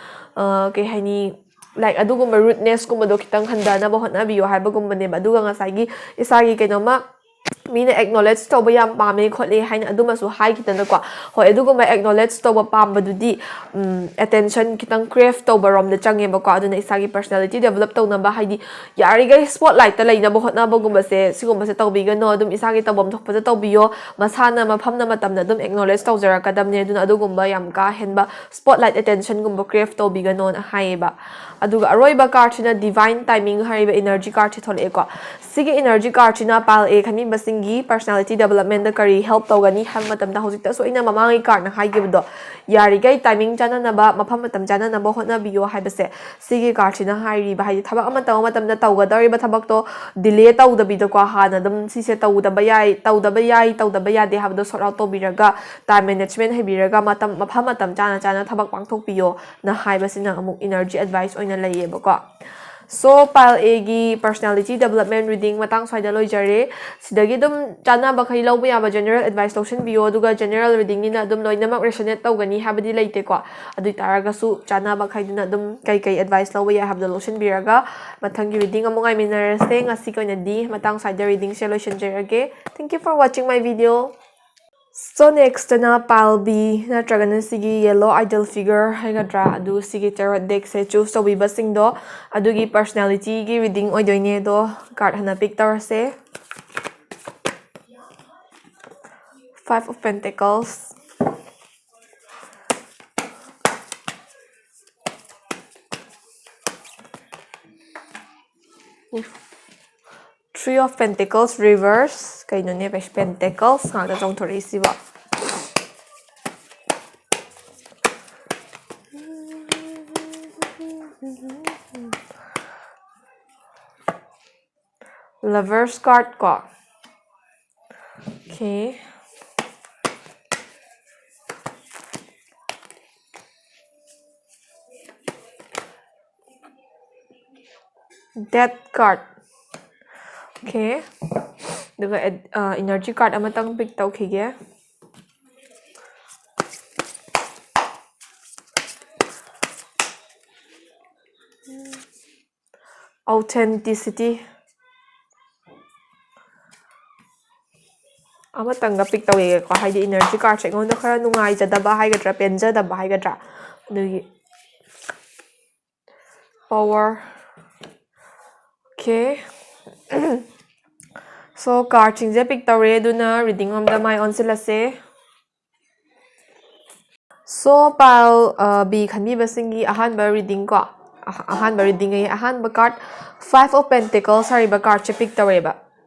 ꯀꯩ ꯍꯥꯏꯅꯤ, ꯂꯥꯏꯛ ꯑꯗꯨꯒꯨꯝꯕ ꯔꯨꯠꯅꯦꯁꯀꯨꯝꯕꯗꯣ ꯈꯤꯇꯪ ꯍꯟꯊꯅꯕ ꯍꯣꯠꯅꯕꯤꯌꯣ ꯍꯥꯏꯕꯒꯨꯝꯕꯅꯦꯕ꯫ ꯑꯗꯨꯒ ꯉꯁꯥꯏꯒꯤ ꯏꯁꯥꯒꯤ ꯀꯩꯅꯣꯝꯃ ꯃꯤꯅ ꯑꯦꯛꯅꯣꯂꯦꯖ ꯇꯧꯕ ꯌꯥꯝ ꯄꯥꯝꯃꯦ ꯈꯣꯠꯂꯦ ꯍꯥꯏꯅ ꯑꯗꯨꯃꯁꯨ ꯍꯥꯏꯈꯤꯗꯅꯀꯣ꯫ ꯍꯣꯏ, ꯑꯗꯨꯒꯨꯝꯕ ꯑꯦꯛꯅꯣꯂꯦꯖ ꯇꯧꯕ ꯄꯥꯝꯕꯗꯨꯗꯤ ꯑꯦꯇꯦꯟꯁꯟ ꯈꯤꯇꯪ ꯀ꯭ꯔꯦꯐ ꯇꯧꯕ ꯔꯣꯝꯗ ꯆꯪꯉꯦꯕꯀꯣ꯫ ꯑꯗꯨꯅ ꯏꯁꯥꯒꯤ ꯄꯔꯁꯅꯦꯂꯤꯇꯤ ꯗꯦꯕꯂꯞ ꯇꯧꯅꯕ, ꯍꯥꯏꯗꯤ ꯌꯥꯔꯤꯈꯩ ꯁ꯭ꯄꯣꯠ ꯂꯥꯏꯠꯇ ꯂꯩꯅꯕ ꯍꯣꯠꯅꯕꯒꯨꯝꯕꯁꯦ, ꯁꯤꯒꯨꯝꯕꯁꯦ ꯇꯧꯕꯤꯒꯅꯣ꯫ ꯑꯗꯨꯝ ꯏꯁꯥꯒꯤ ꯇꯧꯐꯝ ꯊꯣꯛꯄꯗ ꯇꯧꯕꯤꯌꯣ꯫ ꯃꯁꯥꯅ ꯃꯐꯝꯅ ꯃꯇꯝꯗ ꯑꯗꯨꯝ ꯑꯦꯛꯅꯣꯂꯦꯖ ꯇꯧꯖꯔꯛꯀꯗꯕꯅꯦ꯫ ꯑꯗꯨꯅ ꯑꯗꯨꯒꯨꯝꯕ ꯌꯥꯝ ꯀꯥ ꯍꯦꯟꯕ ꯁ꯭ꯄꯣꯠ ꯂꯥꯏꯠ ꯑꯦꯇꯦꯟꯁꯟꯒꯨꯝꯕ ꯀ꯭ꯔꯦꯐ ꯇꯧꯕꯤꯒꯅꯣꯅ ꯍꯥꯏꯌꯦꯕ꯫ ꯑꯗꯨꯒ ꯑꯔꯣꯏꯕ ꯀꯥꯔꯠꯁꯤꯅ ꯗꯤꯚꯥꯏꯟ ꯇꯥꯏꯃꯤꯡ ꯍꯥꯏꯔꯤꯕ ꯏꯅꯔꯖꯤ ꯀꯥꯔꯠꯁꯤ ꯊꯣꯛꯂꯛꯑꯦꯀꯣ꯫ ꯁꯤꯒꯤ ꯏꯅꯔꯖꯤ ꯀꯥꯔꯠꯁꯤꯅ ꯄꯥꯏꯜ ꯑꯦ ꯈꯟꯕꯤꯕꯁꯤꯡꯒꯤ ꯄꯔꯁꯅꯦꯂꯤꯇꯤ ꯗꯦꯕꯂꯞꯃꯦꯟꯗ ꯀꯔꯤ ꯍꯦꯜꯞ ꯇꯧꯒꯅꯤ ꯍꯥꯏꯕ ꯃꯇꯝꯗ, ꯍꯧꯖꯤꯛꯇꯁꯨ ꯑꯩꯅ ꯃꯃꯥꯡꯒꯤ ꯀꯥꯔꯠꯅ ꯍꯥꯏꯈꯤꯕꯗꯣ, ꯌꯥꯔꯤꯈꯩ ꯇꯥꯏꯃꯤꯡ ꯆꯥꯅꯅꯕ, ꯃꯐꯝ ꯃꯇꯝ ꯆꯥꯅꯅꯕ ꯍꯣꯠꯅꯕꯤꯌꯣ ꯍꯥꯏꯕꯁꯦ ꯁꯤꯒꯤ ꯀꯥꯔꯠꯁꯤꯅ ꯍꯥꯏꯔꯤꯕ꯫ ꯍꯥꯏꯗꯤ ꯊꯕꯛ ꯑꯃ ꯇꯧꯕ ꯃꯇꯝꯗ ꯇꯧꯒꯗꯧꯔꯤꯕ ꯊꯕꯛꯇꯣ ꯗꯤꯂꯦ ꯇꯧꯗꯕꯤꯗꯀꯣ, ꯍꯥꯟꯅ ꯑꯗꯨꯝ ꯁꯤꯁꯦ ꯇꯧꯗꯕ ꯌꯥꯏ, ꯇꯧꯗꯕ ꯌꯥꯏ, ꯇꯧꯗꯕ ꯌꯥꯗꯦ ꯍꯥꯏꯕꯗꯣ ꯁꯣꯔꯠ ꯑꯥꯎꯠ ꯇꯧꯕꯤꯔꯒ, ꯇꯥꯏꯝ ꯃꯦꯅꯦꯖꯃꯦꯟ ꯍꯩꯕꯤꯔꯒ ꯃꯇꯝ, ꯃꯐꯝ ꯃꯇꯝ ꯆꯥꯅ ꯆꯥꯅ ꯊꯕꯛ ꯄꯥꯡꯊꯣꯛꯄꯤꯌꯣꯅ ꯍꯥꯏꯕꯁꯤꯅ ꯑꯃꯨꯛ ꯏꯅꯔꯖꯤ ꯑꯦꯗꯚꯥꯏꯁ ꯑꯣꯏꯅ ꯂꯩꯌꯦꯕꯀꯣ꯫ ꯁꯣ, ꯄꯥꯏꯜ ꯑꯦꯒꯤ ꯄꯔꯁꯅꯦꯂꯤꯇꯤ ꯗꯦꯕꯂꯞꯃꯦꯟ ꯔꯤꯗꯤꯡ ꯃꯇꯥꯡ ꯁ꯭ꯋꯥꯏꯗ ꯂꯣꯏꯖꯔꯦ꯫ ꯁꯤꯗꯒꯤ ꯑꯗꯨꯝ ꯆꯥꯅꯕꯈꯩ ꯂꯧꯕ ꯌꯥꯕ ꯖꯦꯅꯔꯦꯜ ꯑꯦꯗꯚꯥꯏꯁ ꯂꯧꯁꯤꯟꯕꯤꯌꯣ, ꯑꯗꯨꯒ ꯖꯦꯅꯔꯦꯜ ꯔꯤꯗꯤꯡꯅꯤꯅ ꯑꯗꯨꯝ ꯂꯣꯏꯅꯃꯛ ꯔꯦꯁꯣꯅꯦꯠ ꯇꯧꯒꯅꯤ ꯍꯥꯏꯕꯗꯤ ꯂꯩꯇꯦꯀꯣ꯫ ꯑꯗꯨ ꯑꯣꯏ ꯇꯥꯔꯒꯁꯨ ꯆꯥꯅꯕꯈꯩꯗꯨꯅ ꯑꯗꯨꯝ ꯀꯩꯀꯩ ꯑꯦꯗꯚꯥꯏꯁ ꯂꯧꯕ ꯌꯥꯏ ꯍꯥꯏꯕꯗꯣ ꯂꯧꯁꯤꯟꯕꯤꯔꯒ ꯃꯊꯪꯒꯤ ꯔꯤꯗꯤꯡ ꯑꯃꯨꯛ ꯉꯥꯏꯃꯤꯟꯅꯔꯁꯦ꯫ ꯉꯁꯤꯒꯤ ꯑꯣꯏꯅꯗꯤ ꯃꯇꯥꯡ ꯁ꯭ꯋꯥꯏꯗ ꯔꯤꯗꯤꯡꯁꯦ ꯂꯣꯏꯁꯤꯟꯖꯔꯒꯦ꯫ Thank you for watching my video. So, ꯅꯦꯛꯁꯇꯅ ꯄꯥꯏꯜ ꯕꯤ ꯅꯠꯇ꯭ꯔꯒꯅ ꯁꯤꯒꯤ ꯌꯦꯜꯂꯣ ꯑꯥꯏꯗꯜ ꯐꯤꯒꯔ ꯍꯥꯏꯒꯗ꯭ꯔꯥ, ꯑꯗꯨ ꯁꯤꯒꯤ ꯇꯦꯔꯣꯠ ꯗꯦꯛꯁꯦ ꯆꯨꯁ ꯇꯧꯕꯤꯕꯁꯤꯡꯗꯣ ꯑꯗꯨꯒꯤ ꯄꯔꯁꯅꯦꯂꯤꯇꯤꯒꯤ ꯔꯤꯗꯤꯡ ꯑꯣꯏꯗꯣꯏꯅꯦ꯫ ꯑꯗꯣ ꯀꯥꯔꯠ ꯍꯥꯟꯅ ꯄꯤꯛ ꯇꯧꯔꯁꯦ꯫ Five of Pentacles. Three of Pentacles reverse. ꯀꯩꯅꯣꯅꯦ, Pentacles ꯉꯥꯛꯇ ꯆꯣꯡꯊꯣꯔꯛꯏꯁꯤꯕꯣ? Lovers card ꯀꯣ꯫ Okay. Death card. Okay. ꯑꯗꯨꯒ ꯑꯦꯟ-, ꯑ, energy card ꯑꯃꯇꯪ pick ꯇꯧꯈꯤꯒꯦ꯫ Authenticity ꯑꯃꯇꯪꯒ pick ꯇꯧꯒꯦꯀꯣ, ꯍꯥꯏꯗꯤ energy cardꯁꯦ ꯑꯩꯉꯣꯟꯗ ꯈꯔ ꯅꯨꯡꯉꯥꯏꯖꯗꯕ ꯍꯥꯏꯒꯗ꯭ꯔꯥ, ꯄꯦꯟꯖꯗꯕ ꯍꯥꯏꯒꯗ꯭ꯔꯥ, ꯑꯗꯨꯒꯤ power. Okay. So cardꯁꯤꯡꯁꯦ pick ꯇꯧꯔꯦ, ꯑꯗꯨꯅ reading ꯔꯣꯝꯗ ꯃꯥꯏ ꯑꯣꯟꯁꯤꯜꯂꯁꯦ. So pile B ꯈꯟꯕꯤꯕꯁꯤꯡꯒꯤ ꯑꯍꯥꯟꯕ reading ꯀꯣ, ꯑꯍꯥꯟꯕ reading ꯑꯩ ꯑꯍꯥꯟꯕ card Five of Pentacles ꯍꯥꯏꯔꯤꯕ cardꯁꯦ pick ꯇꯧꯔꯦꯕ.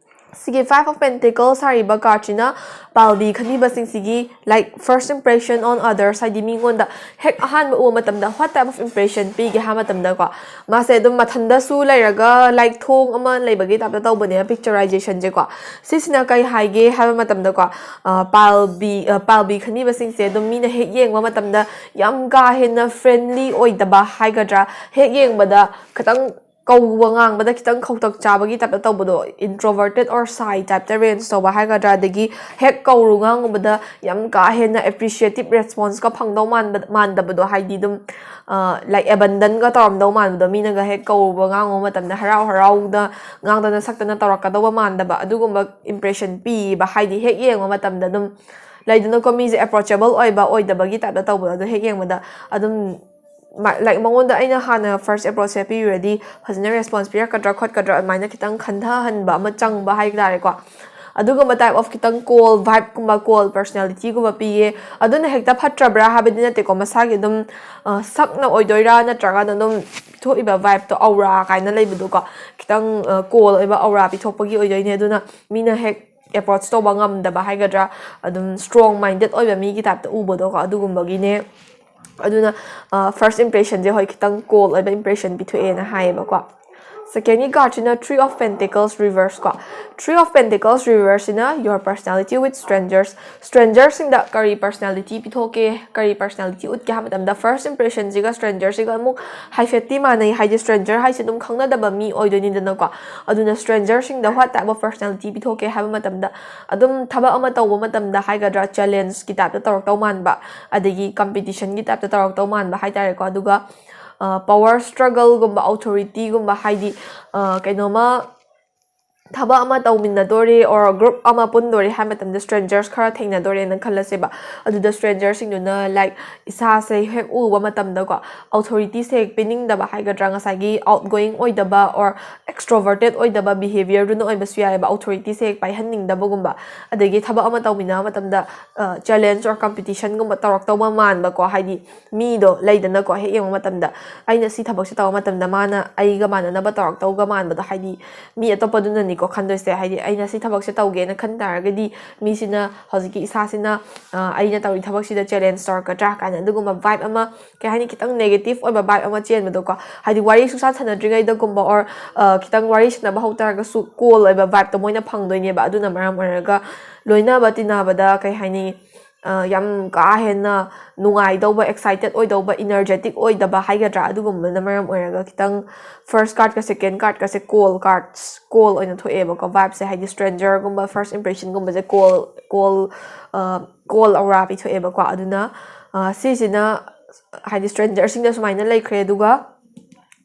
ꯁꯤꯒꯤ Five of Pentacles ꯍꯥꯏꯔꯤꯕ cardꯁꯤꯅ pile B ꯈꯟꯕꯤꯕꯁꯤꯡꯁꯤꯒꯤ, like, first impression on others, ꯍꯥꯏꯗꯤ ꯃꯤꯉꯣꯟꯗ ꯍꯦꯛ ꯑꯍꯥꯟꯕ ꯎꯕ ꯃꯇꯝꯗ what type of impression ꯄꯤꯒꯦ ꯍꯥꯏꯕ ꯃꯇꯝꯗꯀꯣ, ꯃꯥꯁꯦ ꯑꯗꯨꯝ ꯃꯊꯟꯗꯁꯨ ꯂꯩꯔꯒ, like, ꯊꯣꯡ ꯑꯃ ꯂꯩꯕꯒꯤ typeꯇ ꯇꯧꯕꯅꯦ picturizationꯁꯦꯀꯣ. ꯁꯤꯁꯤꯅ ꯀꯩ ꯍꯥꯏꯒꯦ ꯍꯥꯏꯕ ꯃꯇꯝꯗꯀꯣ, pile B, pile B ꯈꯟꯕꯤꯕꯁꯤꯡꯁꯦ ꯑꯗꯨꯝ ꯃꯤꯅ ꯍꯦꯛ ꯌꯦꯡꯕ ꯃꯇꯝꯗ ꯌꯥꯝ ꯀꯥ ꯍꯦꯟꯅ friendly ꯑꯣꯏꯗꯕ ꯍꯥꯏꯒꯗ꯭ꯔꯥ, ꯍꯦꯛ ꯌꯦꯡꯕꯗ ꯈꯤꯇꯪ ꯀꯧꯕ ꯉꯥꯡꯕꯗ ꯈꯤꯇꯪ ꯈꯧꯇꯛ ꯆꯥꯕꯒꯤ typeꯇ ꯇꯧꯕꯗꯣ, introverted or shy typeꯇ range ꯇꯧꯕ ꯍꯥꯏꯒꯗ꯭ꯔꯥ, ꯑꯗꯒꯤ ꯍꯦꯛ ꯀꯧꯔꯨ ꯉꯥꯡꯉꯨꯕꯗ ꯌꯥꯝ ꯀꯥ ꯍꯦꯟꯅ appreciative responseꯀ ꯐꯪꯗꯧ ꯃꯥꯟꯕ, ꯃꯥꯟꯗꯕꯗꯣ, ꯍꯥꯏꯗꯤ ꯑꯗꯨꯝ, like, abandonꯒ ꯇꯧꯔꯝꯗꯧ ꯃꯥꯟꯕꯗꯣ, ꯃꯤꯅꯒ ꯍꯦꯛ ꯀꯧꯔꯨꯕ ꯉꯥꯡꯉꯨꯕ ꯃꯇꯝꯗ ꯍꯔꯥꯎ ꯍꯔꯥꯎꯅ ꯉꯥꯡꯗꯅ ꯁꯛꯇꯅ ꯇꯧꯔꯛꯀꯗꯧꯕ ꯃꯥꯟꯗꯕ, ꯑꯗꯨꯒꯨꯝꯕ impression ꯄꯤꯕ, ꯍꯥꯏꯗꯤ ꯍꯦꯛ ꯌꯦꯡꯕ ꯃꯇꯝꯗ ꯑꯗꯨꯝ ꯂꯩꯗꯅꯀꯣ, ꯃꯤꯁꯦ approachable ꯑꯣꯏꯕ ꯑꯣꯏꯗꯕꯒꯤ typeꯇ ꯇꯧꯕꯗꯣ, ꯑꯗꯨ ꯍꯦꯛ ꯌꯦꯡꯕꯗ ꯑꯗꯨꯝ, like, ꯃꯉꯣꯟꯗ ꯑꯩꯅ ꯍꯥꯟꯅ first approachꯁꯦ ꯄꯤꯔꯨꯔꯗꯤ ꯐꯖꯅ response ꯄꯤꯔꯛꯀꯗ꯭ꯔꯥ ꯈꯣꯠꯀꯗ꯭ꯔꯥ, ꯑꯗꯨꯃꯥꯏꯅ ꯈꯤꯇꯪ ꯈꯟꯊꯍꯟꯕ ꯑꯃ ꯆꯪꯕ ꯍꯥꯏꯇꯥꯔꯦꯀꯣ. ꯑꯗꯨꯒꯨꯝꯕ type of ꯈꯤꯇꯪ cold vibeꯀꯨꯝꯕ, cold personalityꯒꯨꯝꯕ ꯄꯤꯌꯦ꯫ ꯑꯗꯨꯅ ꯍꯦꯛꯇ ꯐꯠꯇ꯭ꯔꯕ꯭ꯔꯥ ꯍꯥꯏꯕꯗꯤ ꯅꯠꯇꯦꯀꯣ, ꯃꯁꯥꯒꯤ ꯑꯗꯨꯝ ꯁꯛꯅ ꯑꯣꯏꯗꯣꯏꯔꯥ, ꯅꯠꯇ꯭ꯔꯒꯅ ꯑꯗꯨꯝ ꯄꯤꯊꯣꯛꯏꯕ vibeꯇꯣ, aura ꯀꯥꯏꯅ ꯂꯩꯕꯗꯣꯀꯣ, ꯈꯤꯇꯪ cold ꯑꯣꯏꯕ aura ꯄꯤꯊꯣꯛꯄꯒꯤ ꯑꯣꯏꯗꯣꯏꯅꯦ꯫ ꯑꯗꯨꯅ ꯃꯤꯅ ꯍꯦꯛ approach ꯇꯧꯕ ꯉꯝꯗꯕ ꯍꯥꯏꯒꯗ꯭ꯔꯥ, ꯑꯗꯨꯝ strong minded ꯑꯣꯏꯕ ꯃꯤꯒꯤ typeꯇ ꯎꯕꯗꯣꯀꯣ, ꯑꯗꯨꯒꯨꯝꯕꯒꯤꯅꯦ꯫ ꯑꯗꯨꯅ first impressionꯁꯦ, ꯍꯣꯏ, ꯈꯤꯇꯪ cold ꯑꯣꯏꯕ impression ꯄꯤꯊꯣꯛꯑꯦꯅ ꯍꯥꯏꯌꯦꯕꯀꯣ꯫ Secondꯒꯤ cardꯁꯤꯅ Three of Pentacles reverse ꯀꯣ꯫ Three of Pentacles reverseꯁꯤꯅ your personality with strangers, strangerꯁꯤꯡꯗ ꯀꯔꯤ personality ꯄꯤꯊꯣꯛꯀꯦ, ꯀꯔꯤ personality ꯎꯠꯀꯦ ꯍꯥꯏꯕ ꯃꯇꯝꯗ, first impressionꯁꯤꯒ strangerꯁꯤꯒ ꯑꯃꯨꯛ ꯍꯥꯏꯐꯦꯠꯇꯤ ꯃꯥꯟꯅꯩ, ꯍꯥꯏꯗꯤ stranger ꯍꯥꯏꯁꯦ ꯑꯗꯨꯝ ꯈꯪꯅꯗꯕ ꯃꯤ ꯑꯣꯏꯗꯣꯏꯅꯤꯗꯅꯀꯣ꯫ ꯑꯗꯨꯅ strangerꯁꯤꯡꯗ what type of personality ꯄꯤꯊꯣꯛꯀꯦ ꯍꯥꯏꯕ ꯃꯇꯝꯗ, ꯑꯗꯨꯝ ꯊꯕꯛ ꯑꯃ ꯇꯧꯕ ꯃꯇꯝꯗ ꯍꯥꯏꯒꯗ꯭ꯔꯥ, challengeꯀꯤ typeꯇ ꯇꯧꯔꯛꯇꯧ ꯃꯥꯟꯕ, ꯑꯗꯒꯤ competitionꯒꯤ typeꯇ ꯇꯧꯔꯛꯇꯧ ꯃꯥꯟꯕ ꯍꯥꯏꯇꯥꯔꯦꯀꯣ꯫ ꯑꯗꯨꯒ power struggle ꯒꯨꯝꯕ, authority ꯒꯨꯝꯕ, ꯍꯥꯏꯗꯤ ꯀꯩꯅꯣꯝꯃ ꯊꯕꯛ ꯑꯃ ꯇꯧꯃꯤꯟꯅꯗꯣꯔꯦ or group ꯑꯃ ꯄꯨꯟꯗꯣꯔꯦ ꯍꯥꯏ ꯃꯇꯝꯗ strangers ꯈꯔ ꯊꯦꯡꯅꯗꯣꯔꯦꯅ ꯈꯜꯂꯁꯦꯕ꯫ ꯑꯗꯨꯗ strangerꯁꯤꯡꯗꯨꯅ like ꯏꯁꯥꯁꯦ ꯍꯦꯛ ꯎꯕ ꯃꯇꯝꯗꯀꯣ, authorityꯁꯦ ꯍꯦꯛ ꯄꯤꯅꯤꯡꯗꯕ ꯍꯥꯏꯒꯗ꯭ꯔꯥ, ꯉꯁꯥꯏꯒꯤ outgoing ꯑꯣꯏꯗꯕ or extroverted ꯑꯣꯏꯗꯕ behaviorꯗꯨꯅ ꯑꯣꯏꯕꯁꯨ ꯌꯥꯏꯑꯕ, authorityꯁꯦ ꯍꯦꯛ ꯄꯥꯏꯍꯟꯅꯤꯡꯗꯕꯒꯨꯝꯕ꯫ ꯑꯗꯒꯤ ꯊꯕꯛ ꯑꯃ ꯇꯧꯃꯤꯟꯅꯕ ꯃꯇꯝꯗ challenge or competitionꯒꯨꯝꯕ ꯇꯧꯔꯛꯇꯧꯕ ꯃꯥꯟꯕꯀꯣ, ꯍꯥꯏꯗꯤ ꯃꯤꯗꯣ ꯂꯩꯗꯅꯀꯣ, ꯍꯦꯛ ꯌꯦꯡꯕ ꯃꯇꯝꯗ ꯑꯩꯅ ꯁꯤ ꯊꯕꯛꯁꯦ ꯇꯧꯕ ꯃꯇꯝꯗ ꯃꯥꯅ ꯑꯩꯒ ꯃꯥꯟꯅꯅꯕ ꯇꯧꯔꯛꯇꯧꯒ ꯃꯥꯟꯕꯗꯣ, ꯍꯥꯏꯗꯤ ꯃꯤ ꯑꯇꯣꯞꯄꯗꯨꯅꯅꯤꯀꯣ ꯈꯟꯗꯣꯏꯁꯦ꯫ ꯍꯥꯏꯗꯤ ꯑꯩꯅ ꯁꯤ ꯊꯕꯛꯁꯦ ꯇꯧꯒꯦꯅ ꯈꯟ ꯇꯥꯔꯒꯗꯤ ꯃꯤꯁꯤꯅ, ꯍꯧꯖꯤꯛꯀꯤ ꯏꯁꯥꯁꯤꯅ ꯑꯩꯅ ꯇꯧꯔꯤ ꯊꯕꯛꯁꯤꯗ challenge ꯇꯧꯔꯛꯀꯗ꯭ꯔꯥ ꯀꯥꯏꯅ ꯑꯗꯨꯒꯨꯝꯕ vibe ꯑꯃ, ꯀꯩ ꯍꯥꯏꯅꯤ, ꯈꯤꯇꯪ negative ꯑꯣꯏꯕ vibe ꯑꯃ ꯆꯦꯟꯕꯗꯣꯀꯣ꯫ ꯍꯥꯏꯗꯤ ꯋꯥꯔꯤ ꯁꯨꯡꯁꯥ ꯁꯥꯟꯅꯗ꯭ꯔꯤꯉꯩꯗꯒꯨꯝꯕ or ꯈꯤꯇꯪ ꯋꯥꯔꯤ ꯁꯥꯟꯅꯕ ꯍꯧ ꯇꯥꯔꯒꯁꯨ cold ꯑꯣꯏꯕ vibeꯇꯣ ꯃꯣꯏꯅ ꯐꯪꯗꯣꯏꯅꯦꯕ꯫ ꯑꯗꯨꯅ ꯃꯔꯝ ꯑꯣꯏꯔꯒ ꯂꯣꯏꯅꯕ ꯇꯤꯟꯅꯕꯗ, ꯀꯩ ꯍꯥꯏꯅꯤ, ꯌꯥꯝ ꯀꯥ ꯍꯦꯟꯅ ꯅꯨꯡꯉꯥꯏꯗꯧꯕ, excited ꯑꯣꯏꯗꯧꯕ, energetic ꯑꯣꯏꯗꯕ ꯍꯥꯏꯒꯗ꯭ꯔꯥ, ꯑꯗꯨꯒꯨꯝꯕꯅ ꯃꯔꯝ ꯑꯣꯏꯔꯒ ꯈꯤꯇꯪ first cardꯀ second cardꯀꯁꯦ cold cards, cold ꯑꯣꯏꯅ ꯊꯣꯛꯑꯦꯕꯀꯣ꯫ Vibeꯁꯦ, ꯍꯥꯏꯗꯤ strangerꯒꯨꯝꯕ first impressionꯒꯨꯝꯕꯁꯦ cold, cold, cold aura ꯄꯤꯊꯣꯛꯑꯦꯕꯀꯣ꯫ ꯑꯗꯨꯅ ꯁꯤꯁꯤꯅ ꯍꯥꯏꯗꯤ strangerꯁꯤꯡꯗ ꯁꯨꯃꯥꯏꯅ ꯂꯩꯈ꯭ꯔꯦ꯫ ꯑꯗꯨꯒ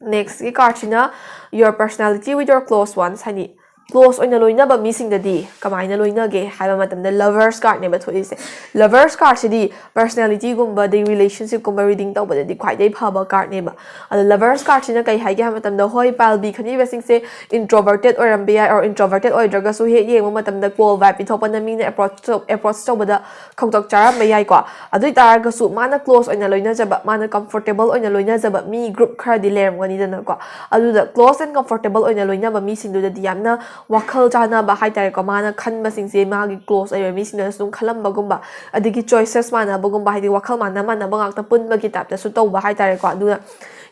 nextꯀꯤ cardꯁꯤꯅ your personality with your close ones, ꯍꯥꯏꯗꯤ close ꯑꯣꯏꯅ ꯂꯣꯏꯅꯕ ꯃꯤꯁꯤꯡꯗꯗꯤ ꯀꯃꯥꯏꯅ ꯂꯣꯏꯅꯒꯦ ꯍꯥꯏꯕ ꯃꯇꯝꯗ lovers cardꯅꯦꯕ ꯊꯣꯛꯏꯁꯦ꯫ Lovers cardꯁꯤꯗꯤ personalityꯒꯨꯝꯕ ꯑꯗꯩ relationshipꯀꯨꯝꯕ reading ꯇꯧꯕꯗꯗꯤ ꯈ꯭ꯋꯥꯏꯗꯒꯤ ꯐꯕ cardꯅꯦꯕ꯫ ꯑꯗꯣ lovers cardꯁꯤꯅ ꯀꯩ ꯍꯥꯏꯒꯦ ꯍꯥꯏꯕ ꯃꯇꯝꯗ, ꯍꯣꯏ, ꯄꯥꯜꯕꯤ ꯈꯟꯕꯤꯕꯁꯤꯡꯁꯦ introverted ꯑꯣꯏꯔꯝꯕ ꯌꯥꯏ, or introverted ꯑꯣꯏꯗ꯭ꯔꯒꯁꯨ ꯍꯦꯛ ꯌꯦꯡꯕ ꯃꯇꯝꯗ cold vibe ꯄꯤꯊꯣꯛꯄꯅ ꯃꯤꯅ approach ꯇꯧ-, approach ꯇꯧꯕꯗ ꯈꯧꯇꯛ ꯆꯥꯔꯝꯕ ꯌꯥꯏꯀꯣ꯫ ꯑꯗꯨ ꯑꯣꯏ ꯇꯥꯔꯒꯁꯨ ꯃꯥꯅ close ꯑꯣꯏꯅ ꯂꯣꯏꯅꯖꯕ, ꯃꯥꯅ comfortable ꯑꯣꯏꯅ ꯂꯣꯏꯅꯖꯕ ꯃꯤ group ꯈꯔꯗꯤ ꯂꯩꯔꯝꯒꯅꯤꯗꯅꯀꯣ꯫ ꯑꯗꯨꯗ close and comfortable ꯑꯣꯏꯅ ꯂꯣꯏꯅꯕ ꯃꯤꯁꯤꯡꯗꯨꯗꯗꯤ ꯌꯥꯝꯅ ꯋꯥꯈꯜ ꯆꯥꯟꯅꯕ ꯍꯥꯏꯇꯥꯔꯦꯀꯣ, ꯃꯥꯅ ꯈꯟꯕꯁꯤꯡꯁꯦ ꯃꯥꯒꯤ close ꯑꯣꯏꯕ ꯃꯤꯁꯤꯡꯅꯁꯨ ꯑꯗꯨꯝ ꯈꯜꯂꯝꯕꯒꯨꯝꯕ, ꯑꯗꯒꯤ choices ꯃꯥꯟꯅꯕꯒꯨꯝꯕ, ꯍꯥꯏꯗꯤ ꯋꯥꯈꯜ ꯃꯥꯟꯅ ꯃꯥꯟꯅꯕ ꯉꯥꯛꯇ ꯄꯨꯟꯕꯒꯤ typeꯇꯁꯨ ꯇꯧꯕ ꯍꯥꯏꯇꯥꯔꯦꯀꯣ꯫ ꯑꯗꯨꯅ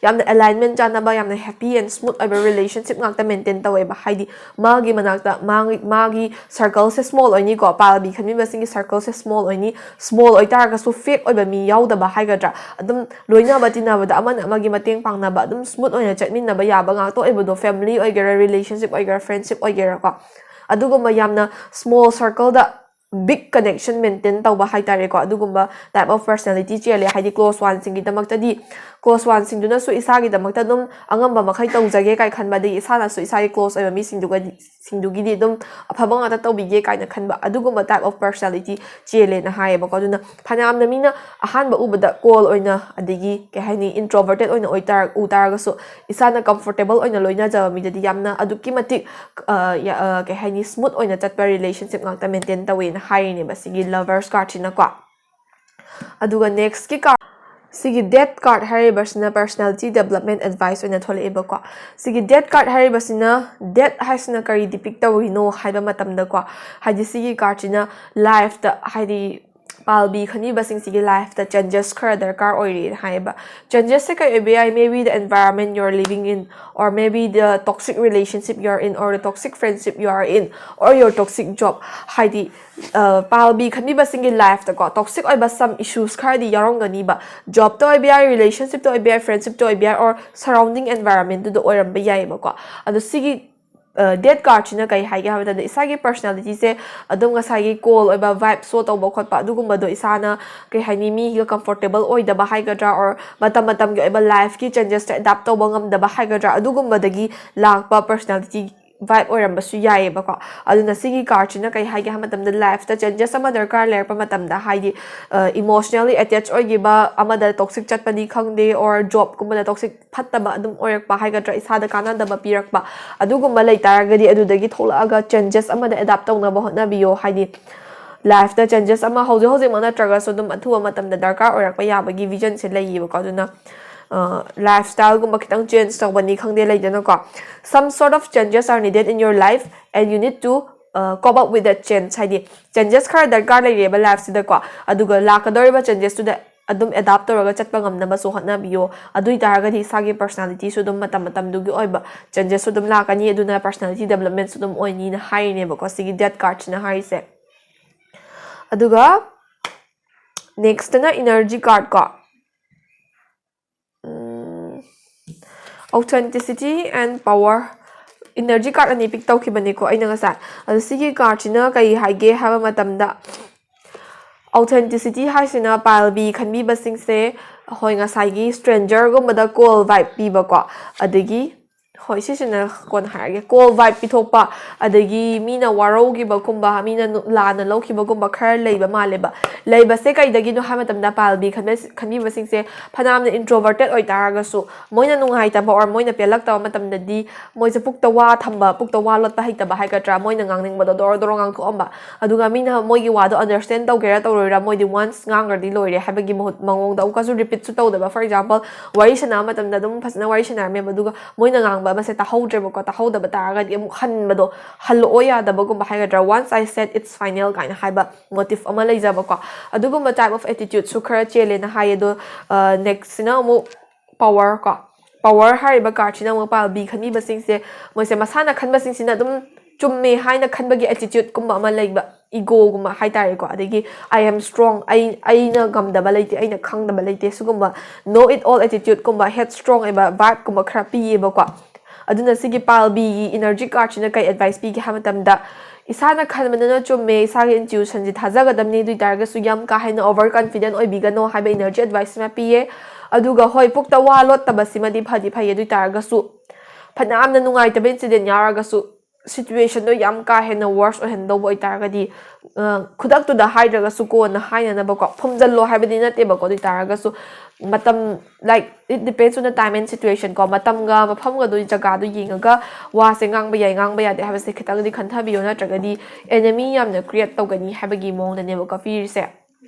ꯌꯥꯝꯅ alignment ꯆꯥꯟꯅꯕ, ꯌꯥꯝꯅ happy and smooth ꯑꯣꯏꯕ relationship ꯉꯥꯛꯇ maintain ꯇꯧꯋꯦꯕ꯫ ꯍꯥꯏꯗꯤ ꯃꯥꯒꯤ ꯃꯅꯥꯛꯇ, ꯃꯥꯒꯤ, ꯃꯥꯒꯤ circleꯁꯦ small ꯑꯣꯏꯅꯤꯀꯣ, ꯄꯥꯜꯕꯤ ꯈꯟꯕꯤꯕꯁꯤꯡꯒꯤ circleꯁꯦ small ꯑꯣꯏꯅꯤ꯫ Small ꯑꯣꯏꯇꯥꯔꯒꯁꯨ fake ꯑꯣꯏꯕ ꯃꯤ ꯌꯥꯎꯗꯕ ꯍꯥꯏꯒꯗ꯭ꯔꯥ, ꯑꯗꯨꯝ ꯂꯣꯏꯅꯕ ꯇꯤꯟꯅꯕꯗ ꯑꯃꯅ ꯑꯃꯒꯤ ꯃꯇꯦꯡ ꯄꯥꯡꯅꯕ, ꯑꯗꯨꯝ smooth ꯑꯣꯏꯅ ꯆꯠꯃꯤꯟꯅꯕ ꯌꯥꯕ ꯉꯥꯛꯇ ꯑꯣꯏꯕꯗꯣ, family ꯑꯣꯏꯒꯦꯔꯥ, relationship ꯑꯣꯏꯒꯦꯔꯥ, friendship ꯑꯣꯏꯒꯦꯔꯥꯀꯣ꯫ ꯑꯗꯨꯒꯨꯝꯕ ꯌꯥꯝꯅ small circleꯗ big connection maintain ꯇꯧꯕ ꯍꯥꯏꯇꯥꯔꯦꯀꯣ꯫ ꯑꯗꯨꯒꯨꯝꯕ type of personality ꯆꯦꯜꯂꯦ꯫ ꯍꯥꯏꯗꯤ close oneꯁꯤꯡꯒꯤꯗꯃꯛꯇꯗꯤ, close oneꯁꯤꯡꯗꯨꯅꯁꯨ ꯏꯁꯥꯒꯤꯗꯃꯛꯇ ꯑꯗꯨꯝ ꯑꯉꯝꯕ ꯃꯈꯩ ꯇꯧꯖꯒꯦ ꯀꯥꯏ ꯈꯟꯕ, ꯑꯗꯒꯤ ꯏꯁꯥꯅꯁꯨ ꯏꯁꯥꯒꯤ close ꯑꯣꯏꯕ ꯃꯤꯁꯤꯡꯗꯨꯒꯗꯤ, ꯁꯤꯡꯗꯨꯒꯤꯗꯤ ꯑꯗꯨꯝ ꯑꯐꯕ ꯉꯥꯛꯇ ꯇꯧꯕꯤꯒꯦ ꯀꯥꯏꯅ ꯈꯟꯕ, ꯑꯗꯨꯒꯨꯝꯕ type of personality ꯆꯦꯜꯂꯦꯅ ꯍꯥꯏꯌꯦꯕꯀꯣ꯫ ꯑꯗꯨꯅ ꯐꯅꯌꯥꯝꯅ ꯃꯤꯅ ꯑꯍꯥꯟꯕ ꯎꯕꯗ cold ꯑꯣꯏꯅ, ꯑꯗꯒꯤ ꯀꯩ ꯍꯥꯏꯅꯤ, introverted ꯑꯣꯏꯅ ꯑꯣꯏꯇꯥꯔ-, ꯎ ꯇꯥꯔꯒꯁꯨ, ꯏꯁꯥꯅ comfortable ꯑꯣꯏꯅ ꯂꯣꯏꯅꯖꯕ ꯃꯤꯗꯗꯤ ꯌꯥꯝꯅ ꯑꯗꯨꯛꯀꯤ ꯃꯇꯤꯛ, ꯑ, ꯌꯥ-, ꯑ, ꯀꯩ ꯍꯥꯏꯅꯤ, smooth ꯑꯣꯏꯅ ꯆꯠꯄ relationship ꯉꯥꯛꯇ maintain ꯇꯧꯋꯦꯅ ꯍꯥꯏꯔꯤꯅꯦꯕ ꯁꯤꯒꯤ lovers cardꯁꯤꯅꯀꯣ꯫ ꯑꯗꯨꯒ nextꯀꯤ card, ꯁꯤꯒꯤ death card ꯍꯥꯏꯔꯤꯕꯁꯤꯅ personality development advice ꯑꯣꯏꯅ ꯊꯣꯛꯂꯛꯑꯦꯕꯀꯣ꯫ ꯁꯤꯒꯤ death card ꯍꯥꯏꯔꯤꯕꯁꯤꯅ, death ꯍꯥꯏꯁꯤꯅ ꯀꯔꯤ depict ꯇꯧꯔꯤꯅꯣ ꯍꯥꯏꯕ ꯃꯇꯝꯗꯀꯣ, ꯍꯥꯏꯗꯤ ꯁꯤꯒꯤ cardꯁꯤꯅ lifeꯇ, ꯍꯥꯏꯗꯤ ꯄꯥꯜꯕꯤ ꯈꯟꯕꯤꯕꯁꯤꯡꯁꯤꯒꯤ lifeꯇ changes ꯈꯔ ꯗꯔꯀꯥꯔ ꯑꯣꯏꯔꯦꯅ ꯍꯥꯏꯌꯦꯕ꯫ Changesꯁꯦ ꯀꯩ ꯑꯣꯏꯕ ꯌꯥꯏ? Maybe the environment you're living in, or maybe the toxic relationship you're in, or the toxic friendship you are in, or your toxic job꯫ ꯍꯥꯏꯗꯤ, ꯑ, ꯄꯥꯜꯕꯤ ꯈꯟꯕꯤꯕꯁꯤꯡꯒꯤ lifeꯇꯀꯣ, toxic ꯑꯣꯏꯕ some issues ꯈꯔꯗꯤ ꯌꯥꯎꯔꯝꯒꯅꯤꯕ꯫ Jobꯇ ꯑꯣꯏꯕ ꯌꯥꯏ, relationshipꯇ ꯑꯣꯏꯕ ꯌꯥꯏ, friendshipꯇ ꯑꯣꯏꯕ ꯌꯥꯏ, or surrounding environmentꯇꯨꯗ ꯑꯣꯏꯔꯝꯕ ꯌꯥꯏꯌꯦꯕꯀꯣ꯫ ꯑꯗꯣ ꯁꯤꯒꯤ, ꯑ, death cardꯁꯤꯅ ꯀꯩ ꯍꯥꯏꯒꯦ ꯍꯥꯏꯕ ꯃꯇꯝꯗ, ꯏꯁꯥꯒꯤ personalityꯁꯦ ꯑꯗꯨꯝ ꯉꯁꯥꯏꯒꯤ cold ꯑꯣꯏꯕ vibe show ꯇꯧꯕ ꯈꯣꯠꯄ, ꯑꯗꯨꯒꯨꯝꯕꯗꯣ, ꯏꯁꯥꯅ ꯀꯩ ꯍꯥꯏꯅꯤ, ꯃꯤꯒ comfortable ꯑꯣꯏꯗꯕ ꯍꯥꯏꯒꯗ꯭ꯔꯥ, or ꯃꯇꯝ ꯃꯇꯝꯒꯤ ꯑꯣꯏꯕ lifeꯀꯤ changesꯇ adapt ꯇꯧꯕ ꯉꯝꯗꯕ ꯍꯥꯏꯒꯗ꯭ꯔꯥ, ꯑꯗꯨꯒꯨꯝꯕꯗꯒꯤ ꯂꯥꯛꯄ personality vibe ꯑꯣꯏꯔꯝꯕꯁꯨ ꯌꯥꯏꯌꯦꯕꯀꯣ꯫ ꯑꯗꯨꯅ ꯁꯤꯒꯤ cardꯁꯤꯅ ꯀꯩ ꯍꯥꯏꯒꯦ ꯍꯥꯏꯕ ꯃꯇꯝꯗ, lifeꯇ changes ꯑꯃ ꯗꯔꯀꯥꯔ ꯂꯩꯔꯛꯄ ꯃꯇꯝꯗ, ꯍꯥꯏꯗꯤ, ꯑ, emotionally attach ꯑꯣꯏꯈꯤꯕ ꯑꯃꯗ toxic ꯆꯠꯄꯅꯤ ꯈꯪꯗꯦ, or jobꯀꯨꯝꯕꯗ toxic, ꯐꯠꯇꯕ ꯑꯗꯨꯝ ꯑꯣꯏꯔꯛꯄ ꯍꯥꯏꯒꯗ꯭ꯔꯥ, ꯏꯁꯥꯗ ꯀꯥꯟꯅꯗꯕ ꯄꯤꯔꯛꯄ, ꯑꯗꯨꯒꯨꯝꯕ ꯂꯩꯇꯥꯔꯒꯗꯤ ꯑꯗꯨꯗꯒꯤ ꯊꯣꯛꯂꯛꯑꯒ changes ꯑꯃꯗ adapt ꯇꯧꯅꯕ ꯍꯣꯠꯅꯕꯤꯌꯣ꯫ ꯍꯥꯏꯗꯤ lifeꯇ changes ꯑꯃ ꯍꯧꯖꯤꯛ ꯍꯧꯖꯤꯛꯃꯛ ꯅꯠꯇ꯭ꯔꯒꯁꯨ ꯑꯗꯨꯝ ꯑꯊꯨꯕ ꯃꯇꯝꯗ ꯗꯔꯀꯥꯔ ꯑꯣꯏꯔꯛꯄ ꯌꯥꯕꯒꯤ visionꯁꯦ ꯂꯩꯌꯦꯕꯀꯣ꯫ ꯑꯗꯨꯅ, ꯑ, lifestyleꯒꯨꯝꯕ ꯈꯤꯇꯪ change ꯇꯧꯕꯅꯤ ꯈꯪꯗꯦ, ꯂꯩꯗꯅꯀꯣ, some sort of changes are needed in your life and you need to, ꯑ, cope up with that change꯫ ꯍꯥꯏꯗꯤ changes ꯈꯔ ꯗꯔꯀꯥꯔ ꯂꯩꯔꯦꯕ lifeꯁꯤꯗꯀꯣ, ꯑꯗꯨꯒ ꯂꯥꯛꯀꯗꯧꯔꯤꯕ changesꯇꯨꯗ ꯑꯗꯨꯝ adapt ꯇꯧꯔꯒ ꯆꯠꯄ ꯉꯝꯅꯕꯁꯨ ꯍꯣꯠꯅꯕꯤꯌꯣ꯫ ꯑꯗꯨ ꯑꯣꯏꯇꯥꯔꯒꯗꯤ ꯏꯁꯥꯒꯤ personalityꯁꯨ ꯑꯗꯨꯝ ꯃꯇꯝ ꯃꯇꯝꯗꯨꯒꯤ ꯑꯣꯏꯕ changesꯁꯨ ꯑꯗꯨꯝ ꯂꯥꯛꯀꯅꯤ, ꯑꯗꯨꯅ personality developmentꯁꯨ ꯑꯗꯨꯝ ꯑꯣꯏꯅꯤꯅ ꯍꯥꯏꯔꯤꯅꯦꯕꯀꯣ ꯁꯤꯒꯤ death cardꯁꯤꯅ ꯍꯥꯏꯔꯤꯁꯦ꯫ ꯑꯗꯨꯒ nextꯇꯅ energy card ꯀꯣ꯫ ꯎꯝ, authenticity and power, Energy card ꯑꯅꯤ pick ꯇꯧꯈꯤꯕꯅꯤꯀꯣ ꯑꯩꯅ ꯉꯁꯥꯏ꯫ ꯑꯗꯣ ꯁꯤꯒꯤ cardꯁꯤꯅ ꯀꯩ ꯍꯥꯏꯒꯦ ꯍꯥꯏꯕ ꯃꯇꯝꯗ, authenticity ꯍꯥꯏꯁꯤꯅ pile B ꯈꯟꯕꯤꯕꯁꯤꯡꯁꯦ, ꯍꯣꯏ, ꯉꯁꯥꯏꯒꯤ strangerꯒꯨꯝꯕꯗ cold vibe ꯄꯤꯕꯀꯣ, ꯑꯗꯒꯤ, ꯍꯣꯏ, ꯁꯤꯁꯤꯅ ꯀꯣꯟꯅ ꯍꯥꯏꯔꯒꯦ, cold vibe ꯄꯤꯊꯣꯛꯄ, ꯑꯗꯒꯤ ꯃꯤꯅ ꯋꯥꯔꯧꯈꯤꯕꯒꯨꯝꯕ, ꯃꯤꯅ ꯅꯨ-, ꯂꯥꯟꯅ ꯂꯧꯈꯤꯕꯒꯨꯝꯕ ꯈꯔ ꯂꯩꯕ ꯃꯥꯜꯂꯦꯕ꯫ ꯂꯩꯕꯁꯦ ꯀꯩꯗꯒꯤꯅꯣ ꯍꯥꯏꯕ ꯃꯇꯝꯗ, pile B ꯈꯟꯕ-, ꯈꯟꯕꯤꯕꯁꯤꯡꯁꯦ ꯐꯅꯌꯥꯝꯅ introverted ꯑꯣꯏꯇꯥꯔꯒꯁꯨ, ꯃꯣꯏꯅ ꯅꯨꯡꯉꯥꯏꯇꯕ or ꯃꯣꯏꯅ ꯄꯦꯜꯂꯛꯇꯕ ꯃꯇꯝꯗꯗꯤ ꯃꯣꯏꯁꯦ ꯄꯨꯛꯇ ꯋꯥ ꯊꯝꯕ, ꯄꯨꯛꯇ ꯋꯥ ꯂꯣꯠꯄ ꯍꯩꯇꯕ ꯍꯥꯏꯒꯗ꯭ꯔꯥ, ꯃꯣꯏꯅ ꯉꯥꯡꯅꯤꯡꯕꯗꯣ ꯗꯣꯔꯣ ꯗꯣꯔꯣ ꯉꯥꯡꯊꯣꯛꯑꯝꯕ, ꯑꯗꯨꯒ ꯃꯤꯅ ꯃꯣꯏꯒꯤ ꯋꯥꯗꯣ understand ꯇꯧꯒꯦꯔꯥ ꯇꯧꯔꯣꯏꯔꯥ, ꯃꯣꯏꯗꯤ once ꯉꯥꯡꯈ꯭ꯔꯗꯤ ꯂꯣꯏꯔꯦ ꯍꯥꯏꯕꯒꯤ ꯃꯍꯨꯠ, ꯃꯑꯣꯡꯗ ꯑꯃꯨꯛꯀꯁꯨ repeatꯁꯨ ꯇꯧꯗꯕ꯫ For example, ꯋꯥꯔꯤ ꯁꯥꯟꯅꯕ ꯃꯇꯝꯗ ꯑꯗꯨꯝ ꯐꯖꯅ ꯋꯥꯔꯤ ꯁꯥꯟꯅꯔꯝꯃꯦꯕ, ꯑꯗꯨꯒ ꯃꯣꯏꯅ ꯉꯥꯡꯕ ꯑꯃꯁꯦ ꯇꯥꯍꯧꯗ꯭ꯔꯦꯕꯀꯣ, ꯇꯥꯍꯧꯗꯕ ꯇꯥꯔꯒꯗꯤ ꯑꯃꯨꯛ ꯍꯟꯕꯗꯣ, ꯍꯜꯂꯛꯑꯣ ꯌꯥꯗꯕꯒꯨꯝꯕ ꯍꯥꯏꯒꯗ꯭ꯔꯥ, "Once I said it's final" ꯀꯥꯏꯅ ꯍꯥꯏꯕ motive ꯑꯃ ꯂꯩꯖꯕꯀꯣ, ꯑꯗꯨꯒꯨꯝꯕ type of attitudeꯁꯨ ꯈꯔ ꯆꯦꯜꯂꯦꯅ ꯍꯥꯏꯌꯦ꯫ ꯑꯗꯣ, ꯑ, nextꯁꯤꯅ ꯑꯃꯨꯛ power ꯀꯣ, power ꯍꯥꯏꯔꯤꯕ cardꯁꯤꯅ ꯑꯃꯨꯛ pile B ꯈꯟꯕꯤꯕꯁꯤꯡꯁꯦ, ꯃꯣꯏꯁꯦ ꯃꯁꯥꯅ ꯈꯟꯕꯁꯤꯡꯁꯤꯅ ꯑꯗꯨꯝ ꯆꯨꯝꯃꯦ ꯍꯥꯏꯅ ꯈꯟꯕꯒꯤ attitudeꯀꯨꯝꯕ ꯑꯃ ꯂꯩꯕ, egoꯒꯨꯝꯕ ꯍꯥꯏꯇꯥꯔꯦꯀꯣ, ꯑꯗꯒꯤ "I am strong", ꯑꯩ, ꯑꯩꯅ ꯉꯝꯗꯕ ꯂꯩꯇꯦ, ꯑꯩꯅ ꯈꯪꯗꯕ ꯂꯩꯇꯦ, ꯁꯤꯒꯨꯝꯕ know it all attitudeꯀꯨꯝꯕ, headstrong ꯑꯣꯏꯕ vibeꯀꯨꯝꯕ ꯈꯔ ꯄꯤꯌꯦꯕꯀꯣ꯫ ꯑꯗꯨꯅ ꯁꯤꯒꯤ pile Bꯒꯤ energy cardꯁꯤꯅ ꯀꯩ advice ꯄꯤꯒꯦ ꯍꯥꯏꯕ ꯃꯇꯝꯗ, ꯏꯁꯥꯅ ꯈꯟꯕꯗꯨꯅ ꯆꯨꯝꯃꯦ, ꯏꯁꯥꯒꯤ intuitionꯁꯦ ꯊꯥꯖꯒꯗꯕꯅꯤ, ꯑꯗꯨ ꯑꯣꯏ ꯇꯥꯔꯒꯁꯨ ꯌꯥꯝ ꯀꯥ ꯍꯦꯟꯅ over confident ꯑꯣꯏꯕꯤꯒꯅꯣ ꯍꯥꯏꯕ energy advice ꯑꯃ ꯄꯤꯌꯦ꯫ ꯑꯗꯨꯒ ꯍꯣꯏ, ꯄꯨꯛꯇ ꯋꯥ ꯂꯣꯠꯇꯕꯁꯤꯃꯗꯤ ꯐꯗꯤ ꯐꯩ, ꯑꯗꯨ ꯑꯣꯏ ꯇꯥꯔꯒꯁꯨ ꯐꯅꯌꯥꯝꯅ ꯅꯨꯡꯉꯥꯏꯇꯕ incident ꯌꯥꯎꯔꯒꯁꯨ, situationꯗꯣ ꯌꯥꯝ ꯀꯥ ꯍꯦꯟꯅ worse ꯑꯣꯏꯍꯟꯗꯧꯕ ꯑꯣꯏ ꯇꯥꯔꯒꯗꯤ, ꯑ, ꯈꯨꯗꯛꯇꯨꯗ ꯍꯥꯏꯗ꯭ꯔꯒꯁꯨ ꯀꯣꯟꯅ ꯍꯥꯏꯅꯅꯕꯀꯣ, ꯐꯨꯝꯖꯜꯂꯣ ꯍꯥꯏꯕꯗꯤ ꯅꯠꯇꯦꯕꯀꯣ, ꯑꯗꯨ ꯑꯣꯏ ꯇꯥꯔꯒꯁꯨ ꯃꯇꯝ, like, it depends on the time and situation ꯀꯣ, ꯃꯇꯝꯒ ꯃꯐꯝꯒꯗꯨ, ꯖꯒꯥꯗꯨ ꯌꯦꯡꯉꯒ ꯋꯥꯁꯦ ꯉꯥꯡꯕ ꯌꯥꯏ, ꯉꯥꯡꯕ ꯌꯥꯗꯦ ꯍꯥꯏꯕꯁꯦ ꯈꯤꯇꯪꯗꯤ ꯈꯟꯊꯕꯤꯌꯣ, ꯅꯠꯇ꯭ꯔꯒꯗꯤ enemy ꯌꯥꯝꯅ create ꯇꯧꯒꯅꯤ ꯍꯥꯏꯕꯒꯤ ꯃꯑꯣꯡꯗꯅꯦꯕꯀꯣ ꯄꯤꯔꯤꯁꯦ꯫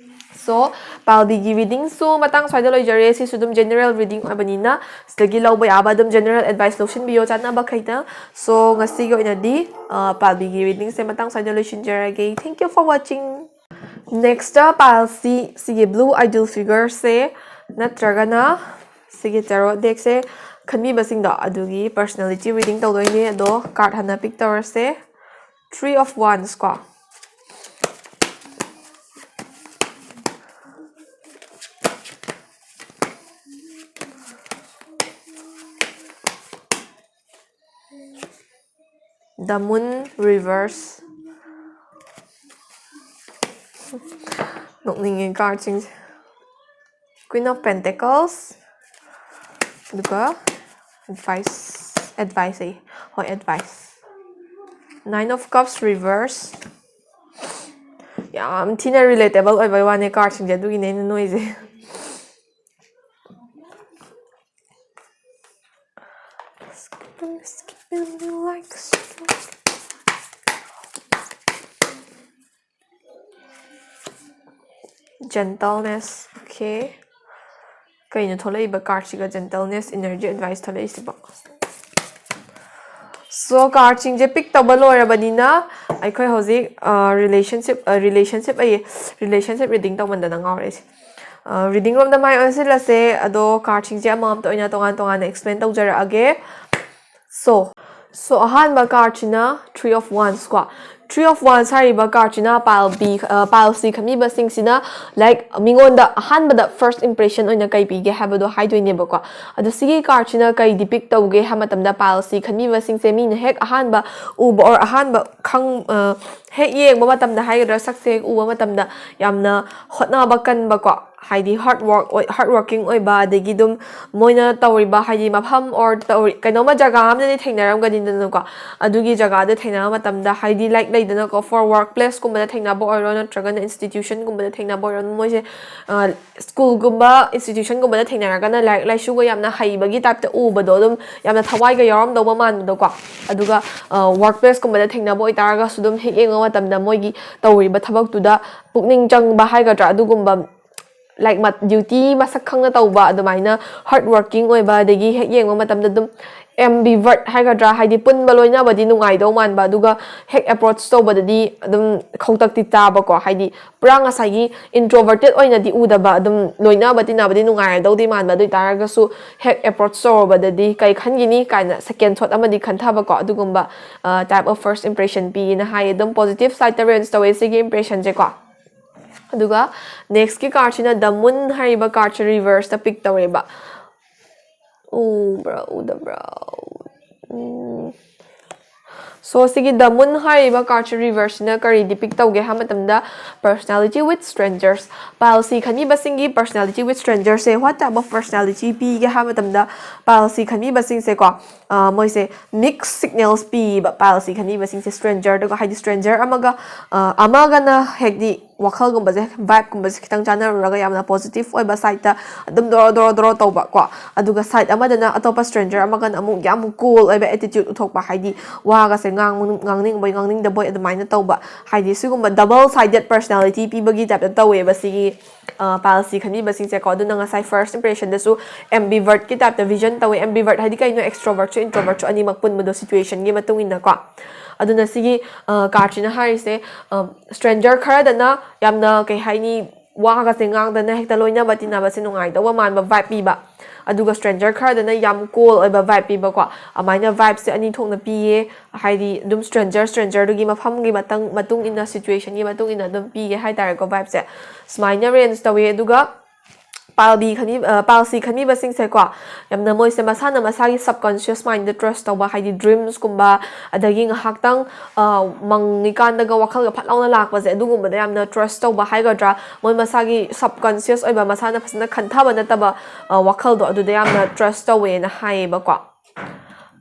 So, pile Bꯒꯤ readingꯁꯨ ꯃꯇꯥꯡ ꯁ꯭ꯋꯥꯏꯗ ꯂꯣꯏꯖꯔꯦ꯫ ꯁꯤꯁꯨ ꯑꯗꯨꯝ general reading ꯑꯣꯏꯕꯅꯤꯅ, ꯁꯤꯗꯒꯤ ꯂꯧꯕ ꯌꯥꯕ ꯑꯗꯨꯝ general advice ꯂꯧꯁꯤꯟꯕꯤꯌꯣ ꯆꯥꯟꯅꯕꯈꯩꯗ꯫ So, ꯉꯁꯤꯒꯤ ꯑꯣꯏꯅꯗꯤ, ꯑ, pile Bꯒꯤ readingꯁꯦ ꯃꯇꯥꯡ ꯁ꯭ꯋꯥꯏꯗ ꯂꯣꯏꯁꯤꯟꯖꯔꯒꯦ꯫ Thank you for watching. Nextꯇ pile C, ꯁꯤꯒꯤ blue ideal figureꯁꯦ ꯅꯠꯇ꯭ꯔꯒꯅ ꯁꯤꯒꯤ tarot deckꯁꯦ ꯈꯟꯕꯤꯕꯁꯤꯡꯗꯣ, ꯑꯗꯨꯒꯤ personality reading ꯇꯧꯗꯣꯏꯅꯦ꯫ ꯑꯗꯣ card ꯍꯥꯟꯅ pick ꯇꯧꯔꯁꯦ꯫ Three of Wands ꯀꯣ꯫ The Moon Reverse. ꯅꯣꯛꯅꯤꯡꯉꯦ cardꯁꯤꯡꯁꯦ. Queen of Pentacles. ꯑꯗꯨꯒ advice, advice ꯑꯩ, ꯍꯣꯏ, advice. Nine of Cups Reverse. ꯌꯥꯝ ꯊꯤꯅ relatable ꯑꯣꯏꯕꯩ ꯋꯥꯅꯦ cardꯁꯤꯡꯁꯦ, ꯑꯗꯨꯒꯤꯅꯦ ꯑꯩꯅ ꯅꯣꯏꯁꯦ. Gentleness. Okay. ꯀꯩꯅꯣ ꯊꯣꯛꯂꯛꯏꯕ cardꯁꯤꯒ gentleness, energy, advice ꯊꯣꯛꯂꯛꯏꯁꯤꯕꯣ? So cardꯁꯤꯡꯁꯦ pick ꯇꯧꯕ ꯂꯣꯏꯔꯕꯅꯤꯅ ꯑꯩꯈꯣꯏ ꯍꯧꯖꯤꯛ relationship, relationship ꯑꯩ relationship reading ꯇꯧꯃꯟꯗꯅ ꯉꯥꯎꯔꯛꯏꯁꯦ꯫ Reading ꯔꯣꯝꯗ ꯃꯥꯏ ꯑꯣꯟꯁꯤꯜꯂꯁꯦ꯫ ꯑꯗꯣ cardꯁꯤꯡꯁꯦ ꯑꯃꯃꯝꯇ ꯑꯣꯏꯅ ꯇꯣꯉꯥꯟ ꯇꯣꯉꯥꯟꯅ explain ꯇꯧꯖꯔꯛꯑꯒꯦ꯫ So, so ꯑꯍꯥꯟꯕ cardꯁꯤꯅ Three of Wands ꯀꯣ꯫ Three of Wands ꯍꯥꯏꯔꯤꯕ cardꯁꯤꯅ pile B, pile C ꯈꯟꯕꯤꯕꯁꯤꯡꯁꯤꯅ, like, ꯃꯤꯉꯣꯟꯗ ꯑꯍꯥꯟꯕꯗ first impression ꯑꯣꯏꯅ ꯀꯩ ꯄꯤꯒꯦ ꯍꯥꯏꯕꯗꯣ ꯍꯥꯏꯗꯣꯏꯅꯦꯕꯀꯣ꯫ ꯑꯗꯣ ꯁꯤꯒꯤ cardꯁꯤꯅ ꯀꯩ depict ꯇꯧꯒꯦ ꯍꯥꯏꯕ ꯃꯇꯝꯗ, pile C ꯈꯟꯕꯤꯕꯁꯤꯡꯁꯦ ꯃꯤꯅ ꯍꯦꯛ ꯑꯍꯥꯟꯕ ꯎꯕ or ꯑꯍꯥꯟꯕ ꯈꯪ-, ꯍꯦꯛ ꯌꯦꯡꯕ ꯃꯇꯝꯗ ꯍꯥꯏꯒꯗ꯭ꯔꯥ, ꯁꯛꯁꯦ ꯍꯦꯛ ꯎꯕ ꯃꯇꯝꯗ ꯌꯥꯝꯅ ꯍꯣꯠꯅꯕ ꯀꯟꯕꯀꯣ, ꯍꯥꯏꯗꯤ hard work ꯑꯣꯏ-, hard working ꯑꯣꯏꯕ, ꯑꯗꯒꯤ ꯑꯗꯨꯝ ꯃꯣꯏꯅ ꯇꯧꯔꯤꯕ, ꯍꯥꯏꯗꯤ ꯃꯐꯝ or ꯇꯧꯔꯤ-, ꯀꯩꯅꯣꯝꯃ ꯖꯒꯥ ꯑꯃꯗꯗꯤ ꯊꯦꯡꯅꯔꯝꯒꯅꯤꯗꯅꯀꯣ꯫ ꯑꯗꯨꯒꯤ ꯖꯒꯥꯗ ꯊꯦꯡꯅꯕ ꯃꯇꯝꯗ, ꯍꯥꯏꯗꯤ, like, ꯂꯩꯗꯅꯀꯣ, for work placeꯀꯨꯝꯕꯗ ꯊꯦꯡꯅꯕ ꯑꯣꯏꯔꯣ, ꯅꯠꯇ꯭ꯔꯒꯅ institutionꯒꯨꯝꯕꯗ ꯊꯦꯡꯅꯕ ꯑꯣꯏꯔꯣ, ꯃꯣꯏꯁꯦ, ꯑ, schoolꯒꯨꯝꯕ, institutionꯒꯨꯝꯕꯗ ꯊꯦꯡꯅꯔꯒꯅ ꯂꯥꯏꯔꯤꯛ ꯂꯥꯏꯁꯨꯒ ꯌꯥꯝꯅ ꯍꯩꯕꯒꯤ typeꯇ ꯎꯕꯗꯣ, ꯑꯗꯨꯝ ꯌꯥꯝꯅ ꯊꯋꯥꯏꯒ ꯌꯥꯎꯔꯝꯗꯧꯕ ꯃꯥꯟꯕꯗꯣꯀꯣ꯫ ꯑꯗꯨꯒ, ꯑ, work placeꯀꯨꯝꯕꯗ ꯊꯦꯡꯅꯕ ꯑꯣꯏꯇꯥꯔꯒꯁꯨ, ꯑꯗꯨꯝ ꯍꯦꯛ ꯌꯦꯡꯕ ꯃꯇꯝꯗ ꯃꯣꯏꯒꯤ ꯇꯧꯔꯤꯕ ꯊꯕꯛꯇꯨꯗ ꯄꯨꯛꯅꯤꯡ ꯆꯪꯕ ꯍꯥꯏꯒꯗ꯭ꯔꯥ, ꯑꯗꯨꯒꯨꯝꯕ, like, ꯃꯠ-, duty ꯃꯁꯛ ꯈꯪꯅ ꯇꯧꯕ, ꯑꯗꯨꯃꯥꯏꯅ hard working ꯑꯣꯏꯕ, ꯑꯗꯒꯤ ꯍꯦꯛ ꯌꯦꯡꯕ ꯃꯇꯝꯗ ꯑꯗꯨꯝ ambivert ꯍꯥꯏꯒꯗ꯭ꯔꯥ, ꯍꯥꯏꯗꯤ ꯄꯨꯟꯕ ꯂꯣꯏꯅꯕꯗꯤ ꯅꯨꯡꯉꯥꯏꯗꯧ ꯃꯥꯟꯕ, ꯑꯗꯨꯒ ꯍꯦꯛ approach ꯇꯧꯕꯗꯗꯤ ꯑꯗꯨꯝ ꯈꯧꯇꯛꯇꯤ ꯆꯥꯕꯀꯣ, ꯍꯥꯏꯗꯤ ꯄꯨꯔꯥ ꯉꯁꯥꯏꯒꯤ introverted ꯑꯣꯏꯅꯗꯤ ꯎꯗꯕ, ꯑꯗꯨꯝ ꯂꯣꯏꯅꯕ ꯇꯤꯟꯅꯕꯗꯤ ꯅꯨꯡꯉꯥꯏꯔꯗꯧꯗꯤ ꯃꯥꯟꯕ, ꯑꯗꯨ ꯑꯣꯏꯇꯥꯔꯒꯁꯨ ꯍꯦꯛ approach ꯇꯧꯔꯨꯕꯗꯗꯤ ꯀꯩ ꯈꯟꯈꯤꯅꯤ ꯀꯥꯏꯅ second thought ꯑꯃꯗꯤ ꯈꯟꯊꯕꯀꯣ, ꯑꯗꯨꯒꯨꯝꯕ, ꯑ, type of first impression ꯄꯤꯌꯦꯅ ꯍꯥꯏꯌꯦ꯫ ꯑꯗꯨꯝ positive sideꯇ range ꯇꯧꯋꯦ ꯁꯤꯒꯤ impressionꯁꯦꯀꯣ꯫ ꯑꯗꯨꯒ nextꯀꯤ cardꯁꯤꯅ The Moon ꯍꯥꯏꯔꯤꯕ cardꯁꯦ reverseꯇ pick ꯇꯧꯔꯦꯕ꯫ ꯎꯕ꯭ꯔꯥ, ꯎꯗꯕ꯭ꯔꯥ? ꯎꯝ꯫ So ꯁꯤꯒꯤ The Moon ꯍꯥꯏꯔꯤꯕ card ꯁꯤ reverse ꯁꯤꯅ ꯀꯔꯤ depict ꯇꯧꯒꯦ ꯍꯥꯏꯕ ꯃꯇꯝꯗ, personality with strangers, pile C ꯈꯟꯕꯤꯕꯁꯤꯡꯒꯤ personality with strangers say what type of personality ꯄꯤꯒꯦ ꯍꯥꯏꯕ ꯃꯇꯝꯗ, pile C ꯈꯟꯕꯤꯕꯁꯤꯡꯁꯦꯀꯣ, ꯃꯣꯏꯁꯦ mixed signals ꯄꯤꯕ, pile C ꯈꯟꯕꯤꯕꯁꯤꯡꯁꯦ stranger ꯗꯒ, ꯍꯥꯏꯗꯤ stranger ꯑꯃꯒ ꯑꯃꯒꯅ ꯍꯥꯏꯗꯤ ꯋꯥꯈꯜꯒꯨꯝꯕꯁꯦ, vibe ꯀꯨꯝꯕꯁꯦ ꯈꯤꯇꯪ ꯆꯥꯟꯅꯔꯨꯔꯒ ꯌꯥꯝꯅ positive ꯑꯣꯏꯕ side ꯇ ꯑꯗꯨꯝ ꯗꯣꯔꯣ ꯗꯣꯔꯣ ꯗꯣꯔꯣ ꯇꯧꯕ ꯀꯣ, ꯑꯗꯨꯒ side ꯑꯃꯗꯅ ꯑꯇꯣꯞꯄ stranger ꯑꯃꯒꯅ ꯑꯃꯨꯛ ꯌꯥꯝ cool ꯑꯣꯏꯕ attitude ꯎꯠꯊꯣꯛꯄ, ꯍꯥꯏꯗꯤ ꯋꯥꯒꯁꯦ ꯉꯥꯡꯅꯤꯡꯕꯣꯏ ꯉꯥꯡꯅꯤꯡꯗꯕꯣꯏ ꯑꯗꯨꯃꯥꯏꯅ ꯇꯧꯕ, ꯍꯥꯏꯗꯤ ꯁꯤꯒꯨꯝꯕ double sided personality ꯄꯤꯕꯒꯤ type ꯇ ꯇꯧꯋꯦꯕ ꯁꯤꯒꯤ pile C ꯈꯟꯕꯤꯕꯁꯤꯡꯁꯦꯀꯣ꯫ ꯑꯗꯨꯅ ꯉꯁꯥꯏ first impression ꯗꯁꯨ ambivert ꯀꯤ type ꯇ vision ꯇꯧꯋꯦ꯫ Ambivert ꯍꯥꯏꯗꯤ ꯀꯩꯅꯣ? Extrovert ꯁꯨ introvert ꯁꯨ ꯑꯅꯤꯃꯛ ꯄꯨꯟꯕꯗꯣ, situation ꯒꯤ ꯃꯇꯨꯡ ꯏꯟꯅ ꯀꯣ꯫ ꯑꯗꯨꯅ ꯁꯤꯒꯤ card ꯁꯤꯅ ꯍꯥꯏꯔꯤꯁꯦ, stranger ꯈꯔꯗꯅ ꯌꯥꯝꯅ ꯀꯩ ꯍꯥꯏꯅꯤ, ꯋꯥꯒꯁꯦ ꯉꯥꯡꯗꯅ ꯍꯦꯛꯇ ꯂꯣꯏꯅꯕ ꯇꯤꯟꯅꯕꯁꯦ ꯅꯨꯡꯉꯥꯏꯗꯧꯕ ꯃꯥꯟꯕ vibe ꯄꯤꯕ, ꯑꯗꯨꯒ stranger ꯈꯔꯗꯅ ꯌꯥꯝ cool ꯑꯣꯏꯕ vibe ꯄꯤꯕꯀꯣ꯫ ꯑꯗꯨꯃꯥꯏꯅ vibe ꯁꯦ ꯑꯅꯤ ꯊꯣꯛꯅ ꯄꯤꯌꯦ꯫ ꯍꯥꯏꯗꯤ ꯑꯗꯨꯝ stranger stranger ꯗꯨꯒꯤ ꯃꯐꯝꯒꯤ ꯃꯇꯨꯡ ꯃꯇꯨꯡ ꯏꯟꯅ, situation ꯒꯤ ꯃꯇꯨꯡ ꯏꯟꯅ ꯑꯗꯨꯝ ꯄꯤꯒꯦ ꯍꯥꯏꯇꯥꯔꯦꯀꯣ, vibe ꯁꯦ ꯁꯨꯃꯥꯏꯅ range ꯇꯧꯋꯦ꯫ ꯑꯗꯨꯒ pile B ꯈꯟꯕꯤ pile C ꯈꯟꯕꯤꯕꯁꯤꯡꯁꯦꯀꯣ, ꯌꯥꯝꯅ ꯃꯣꯏꯁꯦ ꯃꯁꯥꯅ ꯃꯁꯥꯒꯤ subconscious mind ꯗ trust ꯇꯧꯕ, ꯍꯥꯏꯗꯤ dreams ꯀꯨꯝꯕ, ꯑꯗꯒꯤ ꯉꯥꯏꯍꯥꯛꯇꯪ ꯃꯪꯉꯤꯀꯥꯟꯗꯒ ꯋꯥꯈꯜꯒ ꯐꯠ ꯂꯥꯎꯅ ꯂꯥꯛꯄꯁꯦ, ꯑꯗꯨꯒꯨꯝꯕꯗ ꯌꯥꯝꯅ trust ꯇꯧꯕ ꯍꯥꯏꯒꯗ꯭ꯔꯥ, ꯃꯣꯏ ꯃꯁꯥꯒꯤ subconscious ꯑꯣꯏꯕ, ꯃꯁꯥꯅ ꯐꯖꯅ ꯈꯟꯊꯕ ꯅꯠꯇꯕ ꯋꯥꯈꯜꯗꯣ, ꯑꯗꯨꯗ ꯌꯥꯝꯅ trust ꯇꯧꯋꯦꯅ ꯍꯥꯏꯌꯦꯕꯀꯣ꯫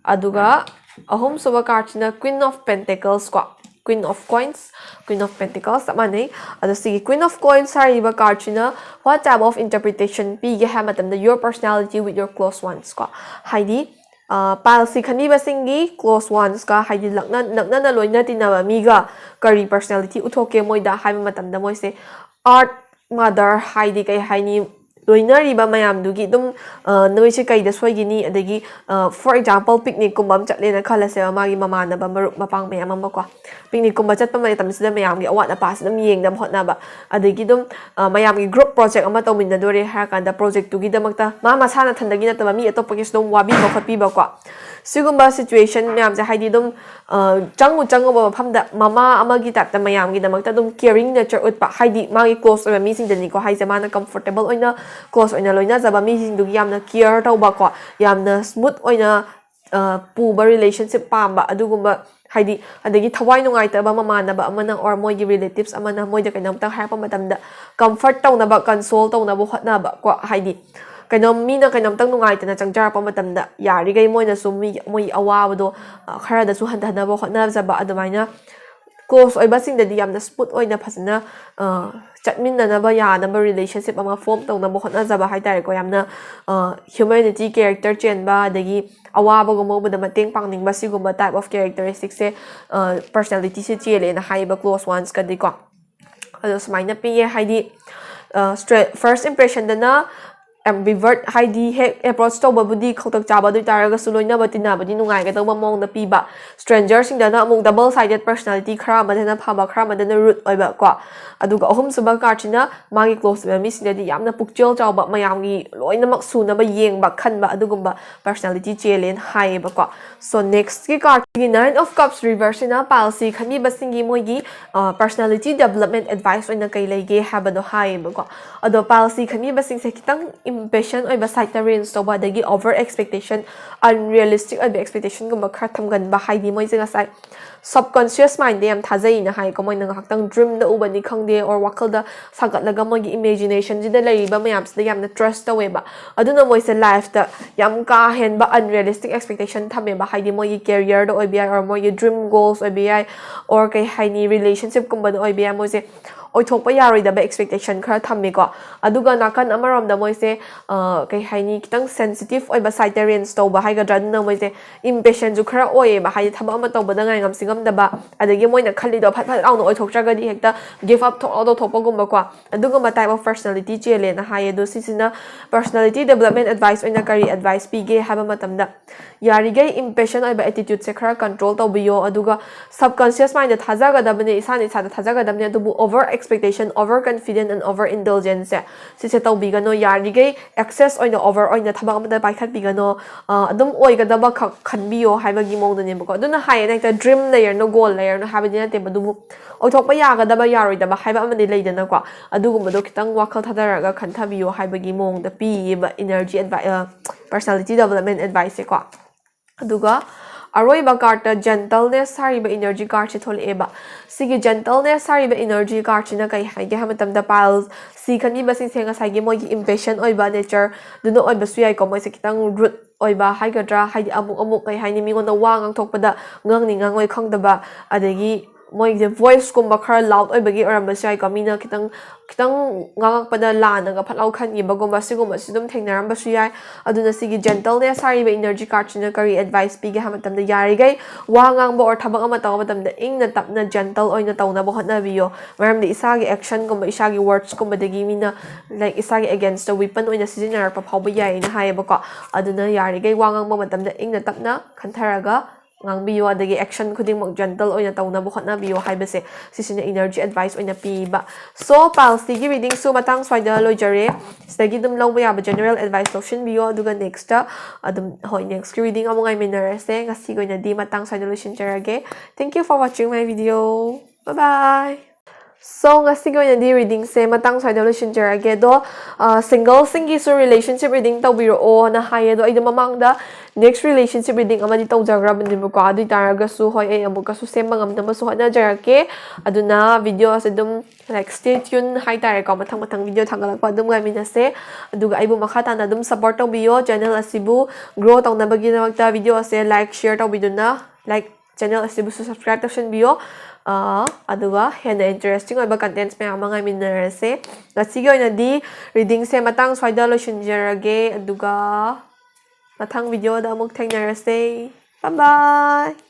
ꯑꯗꯨꯒ ꯑꯍꯨꯝꯁꯨꯕ card ꯁꯤꯅ Queen of Pentacles ꯀꯣ, Queen of Coins, Queen of Pentacles ꯆꯞ ꯃꯥꯟꯅꯩ꯫ ꯑꯗꯣ ꯁꯤꯒꯤ Queen of Coins ꯍꯥꯏꯔꯤꯕ card ꯁꯤꯅ what type of interpretation ꯄꯤꯒꯦ ꯍꯥꯏꯕ ꯃꯇꯝꯗ, your personality with your close ones ꯀꯣ, ꯍꯥꯏꯗꯤ pile C ꯈꯟꯕꯤꯕꯁꯤꯡꯒꯤ close ones ꯀ, ꯍꯥꯏꯗꯤ ꯅꯛꯅ ꯅꯛꯅꯅ ꯂꯣꯏꯅ ꯇꯤꯟꯅꯕ ꯃꯤꯒ ꯀꯔꯤ personality ꯎꯠꯊꯣꯛꯀꯦ ꯃꯣꯏꯗ ꯍꯥꯏꯕ ꯃꯇꯝꯗ, ꯃꯣꯏꯁꯦ earth mother, ꯍꯥꯏꯗꯤ ꯀꯩ ꯍꯥꯏꯅꯤ, ꯂꯣꯏꯅꯔꯤꯕ ꯃꯌꯥꯝꯗꯨꯒꯤ ꯑꯗꯨꯝ ꯅꯣꯏꯁꯦ ꯀꯩꯗ ꯁꯣꯏꯒꯅꯤ, ꯑꯗꯒꯤ for example picnic ꯀꯨꯝꯕ ꯑꯃ ꯆꯠꯂꯦꯅ ꯈꯜꯂꯁꯦꯕ, ꯃꯥꯒꯤ ꯃꯃꯥꯟꯅꯕ ꯃꯔꯨꯞ ꯃꯄꯥꯡ ꯃꯌꯥꯝ ꯑꯃ ꯀꯣ, picnic ꯀꯨꯝꯕ ꯆꯠꯄ ꯃꯇꯝꯁꯤꯗ ꯃꯌꯥꯝꯒꯤ ꯑꯋꯥꯠ ꯑꯄꯥꯁꯤ ꯑꯗꯨꯝ ꯌꯦꯡꯅꯕ ꯍꯣꯠꯅꯕ, ꯑꯗꯒꯤ ꯑꯗꯨꯝ ꯃꯌꯥꯝꯒꯤ group project ꯑꯃ ꯇꯧꯃꯤꯟꯅꯗꯣꯔꯦ ꯍꯥꯏꯔ ꯀꯥꯟꯗ project ꯇꯨꯒꯤꯗꯃꯛꯇ ꯃꯥ ꯃꯁꯥꯅ ꯊꯟꯗꯒꯤ ꯅꯠꯇꯕ ꯃꯤ ꯑꯇꯣꯞꯄꯒꯤꯁꯨ ꯑꯗꯨꯝ ꯋꯥꯕꯤꯕ ꯈꯣꯠꯄꯤꯕꯀꯣ, ꯁꯤꯒꯨꯝꯕ situation ꯃꯌꯥꯝꯁꯦ, ꯍꯥꯏꯗꯤ ꯑꯗꯨꯝ ꯆꯪꯉꯨ ꯆꯪꯉꯨꯕ ꯃꯐꯝꯗ ꯃꯃꯥ ꯑꯃꯒꯤ type ꯇ ꯃꯌꯥꯝꯒꯤꯗꯃꯛꯇ ꯑꯗꯨꯝ caring nature ꯎꯠꯄ, ꯍꯥꯏꯗꯤ ꯃꯥꯒꯤ close ꯑꯣꯏꯕ ꯃꯤꯁꯤꯡꯗꯅꯤꯀꯣ ꯍꯥꯏꯁꯦ, ꯃꯥꯅ comfortable ꯑꯣꯏꯅ close ꯑꯣꯏꯅ ꯂꯣꯏꯅꯖꯕ ꯃꯤꯁꯤꯡꯗꯨꯒꯤ ꯌꯥꯝꯅ care ꯇꯧꯕꯀꯣ, ꯌꯥꯝꯅ smooth ꯑꯣꯏꯅ ꯄꯨꯕ relationship ꯄꯥꯝꯕ, ꯑꯗꯨꯒꯨꯝꯕ ꯍꯥꯏꯗꯤ ꯑꯗꯒꯤ ꯊꯋꯥꯏ ꯅꯨꯡꯉꯥꯏꯇꯕ ꯃꯃꯥꯟꯅꯕ ꯑꯃꯅ or ꯃꯣꯏꯒꯤ relatives ꯑꯃꯅ ꯃꯣꯏꯗ ꯀꯩꯅꯣꯝꯇꯪ ꯍꯥꯏꯔꯛꯄ ꯃꯇꯝꯗ comfort ꯇꯧꯅꯕ, console ꯇꯧꯅꯕ ꯍꯣꯠꯅꯕ ꯀꯣ꯫ ꯍꯥꯏꯗꯤ ꯀꯩꯅꯣꯝ, ꯃꯤꯅ ꯀꯩꯅꯣꯝꯇꯪ ꯅꯨꯡꯉꯥꯏꯇꯅ ꯆꯪꯖꯔꯛꯄ ꯃꯇꯝꯗ ꯌꯥꯔꯤꯈꯩ ꯃꯣꯏꯅꯁꯨ ꯃꯤ, ꯃꯣꯏꯒꯤ ꯑꯋꯥꯕꯗꯣ ꯈꯔꯗꯁꯨ ꯍꯟꯊꯅꯕ ꯍꯣꯠꯅꯖꯕ, ꯑꯗꯨꯃꯥꯏꯅ close ꯑꯣꯏꯕꯁꯤꯡꯗꯗꯤ ꯌꯥꯝꯅ smooth ꯑꯣꯏꯅ ꯐꯖꯅ ꯆꯠꯃꯤꯟꯅꯅꯕ ꯌꯥꯅꯕ relationship ꯑꯃ form ꯇꯧꯅꯕ ꯍꯣꯠꯅꯖꯕ ꯍꯥꯏꯇꯥꯔꯦꯀꯣ꯫ ꯌꯥꯝꯅ humanity, character ꯆꯦꯟꯕ, ꯑꯗꯒꯤ ꯑꯋꯥꯕꯒꯨꯝꯕ ꯎꯕꯗ ꯃꯇꯦꯡ ꯄꯥꯡꯅꯤꯡꯕ, ꯁꯤꯒꯨꯝꯕ type of characteristicꯁꯦ personalityꯁꯦ ꯆꯦꯜꯂꯦꯅ ꯍꯥꯏꯌꯦꯕ close onesꯀꯗꯤꯀꯣ꯫ ꯑꯗꯣ ꯁꯨꯃꯥꯏꯅ ꯄꯤꯌꯦ, ꯍꯥꯏꯗꯤ first impressionꯗꯅ ambivert, ꯍꯥꯏꯗꯤ ꯍꯦꯛ approach ꯇꯧꯕꯕꯨꯗꯤ ꯈꯧꯇꯛ ꯆꯥꯕ, ꯑꯗꯨ ꯑꯣꯏꯇꯥꯔꯒꯁꯨ ꯂꯣꯏꯅꯕ ꯇꯤꯟꯅꯕꯗꯤ ꯅꯨꯡꯉꯥꯏꯒꯗꯧꯕ ꯃꯑꯣꯡꯗ ꯄꯤꯕ꯫ Strangerꯁꯤꯡꯗꯅ ꯑꯃꯨꯛ double sided personality, ꯈꯔ ꯑꯃꯗꯅ ꯐꯕ, ꯈꯔ ꯑꯃꯗꯅ rude ꯑꯣꯏꯕ ꯀꯣ꯫ ꯑꯗꯨꯒ ꯑꯍꯨꯝꯁꯨꯕ cardꯁꯤꯅ ꯃꯥꯒꯤ close ꯑꯣꯏꯕ ꯃꯤꯁꯤꯡꯗꯗꯤ ꯌꯥꯝꯅ ꯄꯨꯛꯆꯦꯜ ꯆꯥꯎꯕ, ꯃꯌꯥꯝꯒꯤ ꯂꯣꯏꯅꯃꯛ ꯁꯨꯅꯕ ꯌꯦꯡꯕ, ꯈꯟꯕ, ꯑꯗꯨꯒꯨꯝꯕ personality ꯆꯦꯜꯂꯦꯅ ꯍꯥꯏꯌꯦꯕꯀꯣ꯫ So nextꯀꯤ cardꯁꯤꯒꯤ Nine of Cups reverseꯁꯤꯅ pileꯁꯤ ꯈꯟꯕꯤꯕꯁꯤꯡꯒꯤ ꯃꯣꯏꯒꯤ personality development advice ꯑꯣꯏꯅ ꯀꯩ ꯂꯩꯒꯦ ꯍꯥꯏꯕꯗꯣ ꯍꯥꯏꯌꯦꯕꯀꯣ꯫ ꯑꯗꯣ pileꯁꯤ ꯈꯟꯕꯤꯕꯁꯤꯡꯁꯦ ꯈꯤꯇꯪ impatient ꯑꯣꯏꯕ sideꯇ range ꯇꯧꯕ, ꯑꯗꯒꯤ over expectation, unrealistic ꯑꯣꯏꯕ expectationꯒꯨꯝꯕ ꯈꯔ ꯊꯝꯒꯟꯕ, ꯍꯥꯏꯗꯤ ꯃꯣꯏꯁꯦ ꯉꯁꯥꯏ subconscious mindꯗ ꯌꯥꯝ ꯊꯥꯖꯩꯅ ꯍꯥꯏꯀꯣ꯫ ꯃꯣꯏꯅ ꯉꯥꯏꯍꯥꯛꯇꯪ dreamꯗ ꯎꯕꯅꯤ ꯈꯪꯗꯦ, or ꯋꯥꯈꯜꯗ ꯁꯥꯒꯠꯂꯒ ꯃꯣꯏꯒꯤ imaginationꯁꯤꯗ ꯂꯩꯔꯤꯕ ꯃꯌꯥꯝꯁꯤꯗ ꯌꯥꯝꯅ trust ꯇꯧꯋꯦꯕ꯫ ꯑꯗꯨꯅ ꯃꯣꯏꯁꯦ lifeꯇ ꯌꯥꯝ ꯀꯥ ꯍꯦꯟꯕ unrealistic expectation ꯊꯝꯃꯦꯕ, ꯍꯥꯏꯗꯤ ꯃꯣꯏꯒꯤ careerꯗ ꯑꯣꯏꯕ ꯌꯥꯏ, or ꯃꯣꯏꯒꯤ dream goals ꯑꯣꯏꯕ ꯌꯥꯏ, or ꯀꯩ ꯍꯥꯏꯅꯤ, relationshipꯀꯨꯝꯕꯗ ꯑꯣꯏꯕ ꯌꯥꯏ꯫ ꯃꯣꯏꯁꯦ ꯑꯣꯏꯊꯣꯛꯄ ꯌꯥꯔꯣꯏꯗꯕ expectation ꯈꯔ ꯊꯝꯃꯦꯀꯣ꯫ ꯑꯗꯨꯒ ꯅꯥꯀꯟ ꯑꯃꯔꯣꯝꯗ ꯃꯣꯏꯁꯦ ꯀꯩ ꯍꯥꯏꯅꯤ, ꯈꯤꯇꯪ sensitive ꯑꯣꯏꯕ sideꯇ range ꯇꯧꯕ ꯍꯥꯏꯒꯗ꯭ꯔꯥ, ꯑꯗꯨꯅ ꯃꯣꯏꯁꯦ impatientꯁꯨ ꯈꯔ ꯑꯣꯏꯌꯦꯕ, ꯍꯥꯏꯗꯤ ꯊꯕꯛ ꯑꯃ ꯇꯧꯕꯗ ꯉꯥꯏꯉꯝ ꯁꯤꯉꯝꯗꯕ, ꯑꯗꯒꯤ ꯃꯣꯏꯅ ꯈꯜꯂꯤꯗꯣ ꯐꯠ ꯐꯠ ꯂꯥꯎꯅ ꯑꯣꯏꯊꯣꯛꯇ꯭ꯔꯒꯗꯤ ꯍꯦꯛꯇ give up ꯊꯣꯛ ꯂꯥꯎ ꯇꯧꯊꯣꯛꯄꯒꯨꯝꯕꯀꯣ꯫ ꯑꯗꯨꯒꯨꯝꯕ type of personality ꯆꯦꯜꯂꯦꯅ ꯍꯥꯏꯌꯦ꯫ ꯑꯗꯣ ꯁꯤꯁꯤꯅ personality development advice ꯑꯣꯏꯅ ꯀꯔꯤ advice ꯄꯤꯒꯦ ꯍꯥꯏꯕ ꯃꯇꯝꯗ, ꯌꯥꯔꯤꯈꯩ impatient ꯑꯣꯏꯕ attitudeꯁꯦ ꯈꯔ control ꯇꯧꯕꯤꯌꯣ, ꯑꯗꯨꯒ subconscious mindꯗ ꯊꯥꯖꯒꯗꯕꯅꯦ, ꯏꯁꯥꯅ ꯏꯁꯥꯗ ꯊꯥꯖꯒꯗꯕꯅꯦ, ꯑꯗꯨꯕꯨ over expectation, over confident and over indulgenceꯁꯦ ꯁꯤꯁꯦ ꯇꯧꯕꯤꯒꯅꯣ꯫ ꯌꯥꯔꯤꯈꯩ excess ꯑꯣꯏꯅ, over ꯑꯣꯏꯅ ꯊꯕꯛ ꯑꯃꯗ ꯄꯥꯏꯈꯠꯄꯤꯒꯅꯣ꯫ ꯑꯗꯨꯝ ꯑꯣꯏꯒꯗꯕ ꯈꯛ ꯈꯟꯕꯤꯌꯣ ꯍꯥꯏꯕꯒꯤ ꯃꯑꯣꯡꯗꯅꯦꯕꯀꯣ꯫ ꯑꯗꯨꯅ ꯍꯥꯏꯌꯦꯅ ꯍꯦꯛꯇ dream ꯂꯩꯔꯅꯨ, goal ꯂꯩꯔꯅꯨ ꯍꯥꯏꯕꯗꯤ ꯅꯠꯇꯦꯕ, ꯑꯗꯨꯕꯨ ꯑꯣꯏꯊꯣꯛꯄ ꯌꯥꯒꯗꯕ, ꯌꯥꯔꯣꯏꯗꯕ ꯍꯥꯏꯕ ꯑꯃꯗꯤ ꯂꯩꯗꯅꯀꯣ꯫ ꯑꯗꯨꯒꯨꯝꯕꯗꯣ ꯈꯤꯇꯪ ꯋꯥꯈꯜ ꯊꯥꯗꯔꯒ ꯈꯟꯊꯕꯤꯌꯣ ꯍꯥꯏꯕꯒꯤ ꯃꯑꯣꯡꯗ ꯄꯤꯌꯦꯕ energy advice, personality development adviceꯁꯦꯀꯣ꯫ ꯑꯗꯨꯒ ꯑꯔꯣꯏꯕ cardꯇ gentleness ꯍꯥꯏꯔꯤꯕ energy cardꯁꯦ ꯊꯣꯛꯂꯛꯑꯦꯕ꯫ ꯁꯤꯒꯤ gentleness ꯍꯥꯏꯔꯤꯕ energy cardꯁꯤꯅ ꯀꯩ ꯍꯥꯏꯒꯦ ꯍꯥꯏꯕ ꯃꯇꯝꯗ, pile C ꯈꯟꯕꯤꯕꯁꯤꯡꯁꯦ ꯉꯁꯥꯏꯒꯤ ꯃꯣꯏꯒꯤ impatient ꯑꯣꯏꯕ natureꯗꯨꯅ ꯑꯣꯏꯕꯁꯨ ꯌꯥꯏꯀꯣ꯫ ꯃꯣꯏꯁꯦ ꯈꯤꯇꯪ rude ꯑꯣꯏꯕ ꯍꯥꯏꯒꯗ꯭ꯔꯥ, ꯍꯥꯏꯗꯤ ꯑꯃꯨꯛ ꯑꯃꯨꯛ ꯀꯩ ꯍꯥꯏꯅꯤ, ꯃꯤꯉꯣꯟꯗ ꯋꯥ ꯉꯥꯡꯊꯣꯛꯄꯗ ꯉꯥꯡꯅꯤ ꯉꯥꯡꯉꯣꯏ ꯈꯪꯗꯕ, ꯑꯗꯒꯤ ꯃꯣꯏꯒꯤ voiceꯀꯨꯝꯕ ꯈꯔ loud ꯑꯣꯏꯕꯒꯤ ꯑꯣꯏꯔꯝꯕꯁꯨ ꯌꯥꯏꯀꯣ꯫ ꯃꯤꯅ ꯈꯤꯇꯪ ꯈꯤꯇꯪ ꯉꯥꯡꯉꯛꯄꯗ ꯂꯥꯟꯅꯒ ꯐꯠ ꯂꯥꯎ ꯈꯟꯈꯤꯕꯒꯨꯝꯕ, ꯁꯤꯒꯨꯝꯕꯁꯨ ꯑꯗꯨꯝ ꯊꯦꯡꯅꯔꯝꯕꯁꯨ ꯌꯥꯏ꯫ ꯑꯗꯨꯅ ꯁꯤꯒꯤ gentleness ꯍꯥꯏꯔꯤꯕ energy cardꯁꯤꯅ ꯀꯔꯤ advice ꯄꯤꯒꯦ ꯍꯥꯏꯕ ꯃꯇꯝꯗ, ꯌꯥꯔꯤꯈꯩ ꯋꯥ ꯉꯥꯡꯕ or ꯊꯕꯛ ꯑꯃ ꯇꯧꯕ ꯃꯇꯝꯗ ꯏꯪꯅ ꯇꯞꯅ gentle ꯑꯣꯏꯅ ꯇꯧꯅꯕ ꯍꯣꯠꯅꯕꯤꯌꯣ꯫ ꯃꯔꯝꯗꯤ ꯏꯁꯥꯒꯤ actionꯒꯨꯝꯕ, ꯏꯁꯥꯒꯤ wordsꯀꯨꯝꯕꯗꯒꯤ ꯃꯤꯅ, like, ꯏꯁꯥꯒꯤ againstꯇ weapon ꯑꯣꯏꯅ ꯁꯤꯖꯤꯟꯅꯔꯛꯄ ꯐꯥꯎꯕ ꯌꯥꯏꯅ ꯍꯥꯏꯌꯦꯕꯀꯣ꯫ ꯑꯗꯨꯅ ꯌꯥꯔꯤꯈꯩ ꯋꯥ ꯉꯥꯡꯕ ꯃꯇꯝꯗ ꯏꯪꯅ ꯇꯞꯅ ꯈꯟꯊꯔꯒ ꯉꯥꯡꯕꯤꯌꯣ, ꯑꯗꯒꯤ action ꯈꯨꯗꯤꯡꯃꯛ gentle ꯑꯣꯏꯅ ꯇꯧꯅꯕ ꯍꯣꯠꯅꯕꯤꯌꯣ ꯍꯥꯏꯕꯁꯦ, ꯁꯤꯁꯤꯅ energy advice ꯑꯣꯏꯅ ꯄꯤꯕ꯫ So, pile Cꯒꯤ readingꯁꯨ ꯃꯇꯥꯡ ꯁ꯭ꯋꯥꯏꯗ ꯂꯣꯏꯖꯔꯦ꯫ ꯁꯤꯗꯒꯤ ꯑꯗꯨꯝ ꯂꯧꯕ ꯌꯥꯕ general advice ꯂꯧꯁꯤꯟꯕꯤꯌꯣ, ꯑꯗꯨꯒ nextꯇ ꯑꯗꯨꯝ, ꯍꯣꯏ, nextꯀꯤ reading ꯑꯃꯨꯛ ꯉꯥꯏꯃꯤꯟꯅꯔꯁꯦ꯫ ꯉꯁꯤꯒꯤ ꯑꯣꯏꯅꯗꯤ ꯃꯇꯥꯡ ꯁ꯭ꯋꯥꯏꯗ ꯂꯣꯏꯁꯤꯟꯖꯔꯒꯦ꯫ Thank you for watching my video. Bye bye. So, ꯉꯁꯤꯒꯤ ꯑꯣꯏꯅꯗꯤ readingꯁꯦ ꯃꯇꯥꯡ ꯁ꯭ꯋꯥꯏꯗ ꯂꯣꯏꯁꯤꯟꯖꯔꯒꯦ꯫ ꯑꯗꯣ, ꯑ, singlesꯁꯤꯡꯒꯤꯁꯨ relationship reading ꯇꯧꯕꯤꯔꯛꯑꯣꯅ ꯍꯥꯏꯌꯦ꯫ ꯑꯗꯣ ꯑꯩꯗꯣ ꯃꯃꯥꯡꯗ next relationship reading ꯑꯃꯗꯤ ꯇꯧꯖꯈ꯭ꯔꯕꯅꯦꯕꯀꯣ꯫ ꯑꯗꯨ ꯑꯣꯏ ꯇꯥꯔꯒꯁꯨ, ꯍꯣꯏ, ꯑꯩ ꯑꯃꯨꯛꯀꯁꯨ ꯁꯦꯝꯕ ꯉꯝꯅꯕꯁꯨ ꯍꯣꯠꯅꯖꯔꯛꯀꯦ꯫ ꯑꯗꯨꯅ videoꯁꯦ ꯑꯗꯨꯝ, like, stay tuned ꯍꯥꯏꯇꯥꯔꯦꯀꯣ꯫ ꯃꯊꯪ ꯃꯊꯪ video ꯊꯥꯒꯠꯂꯛꯄ ꯑꯗꯨꯝ ꯉꯥꯏꯃꯤꯟꯅꯁꯦ꯫ ꯑꯗꯨꯒ ꯑꯩꯕꯨ ꯃꯈꯥ ꯇꯥꯅ ꯑꯗꯨꯝ support ꯇꯧꯕꯤꯌꯣ꯫ Channel ꯑꯁꯤꯕꯨ grow ꯇꯧꯅꯕꯒꯤꯗꯃꯛꯇ videoꯁꯦ like, share ꯇꯧꯕꯤꯗꯨꯅ, like, channel ꯑꯁꯤꯕꯨꯁꯨ subscribe ꯇꯧꯁꯤꯟꯕꯤꯌꯣ꯫ ꯑ, ꯑꯗꯨꯒ ꯍꯦꯟꯅ interesting ꯑꯣꯏꯕ contents ꯃꯌꯥꯝ ꯑꯃ ꯉꯥꯏꯃꯤꯟꯅꯔꯁꯦ꯫ ꯉꯁꯤꯒꯤ ꯑꯣꯏꯅꯗꯤ readingꯁꯦ ꯃꯇꯥꯡ ꯁ꯭ꯋꯥꯏꯗ ꯂꯣꯏꯁꯤꯟꯖꯔꯒꯦ꯫ ꯑꯗꯨꯒ ꯃꯊꯪ videoꯗ ꯑꯃꯨꯛ ꯊꯦꯡꯅꯔꯁꯦ꯫ Bye bye!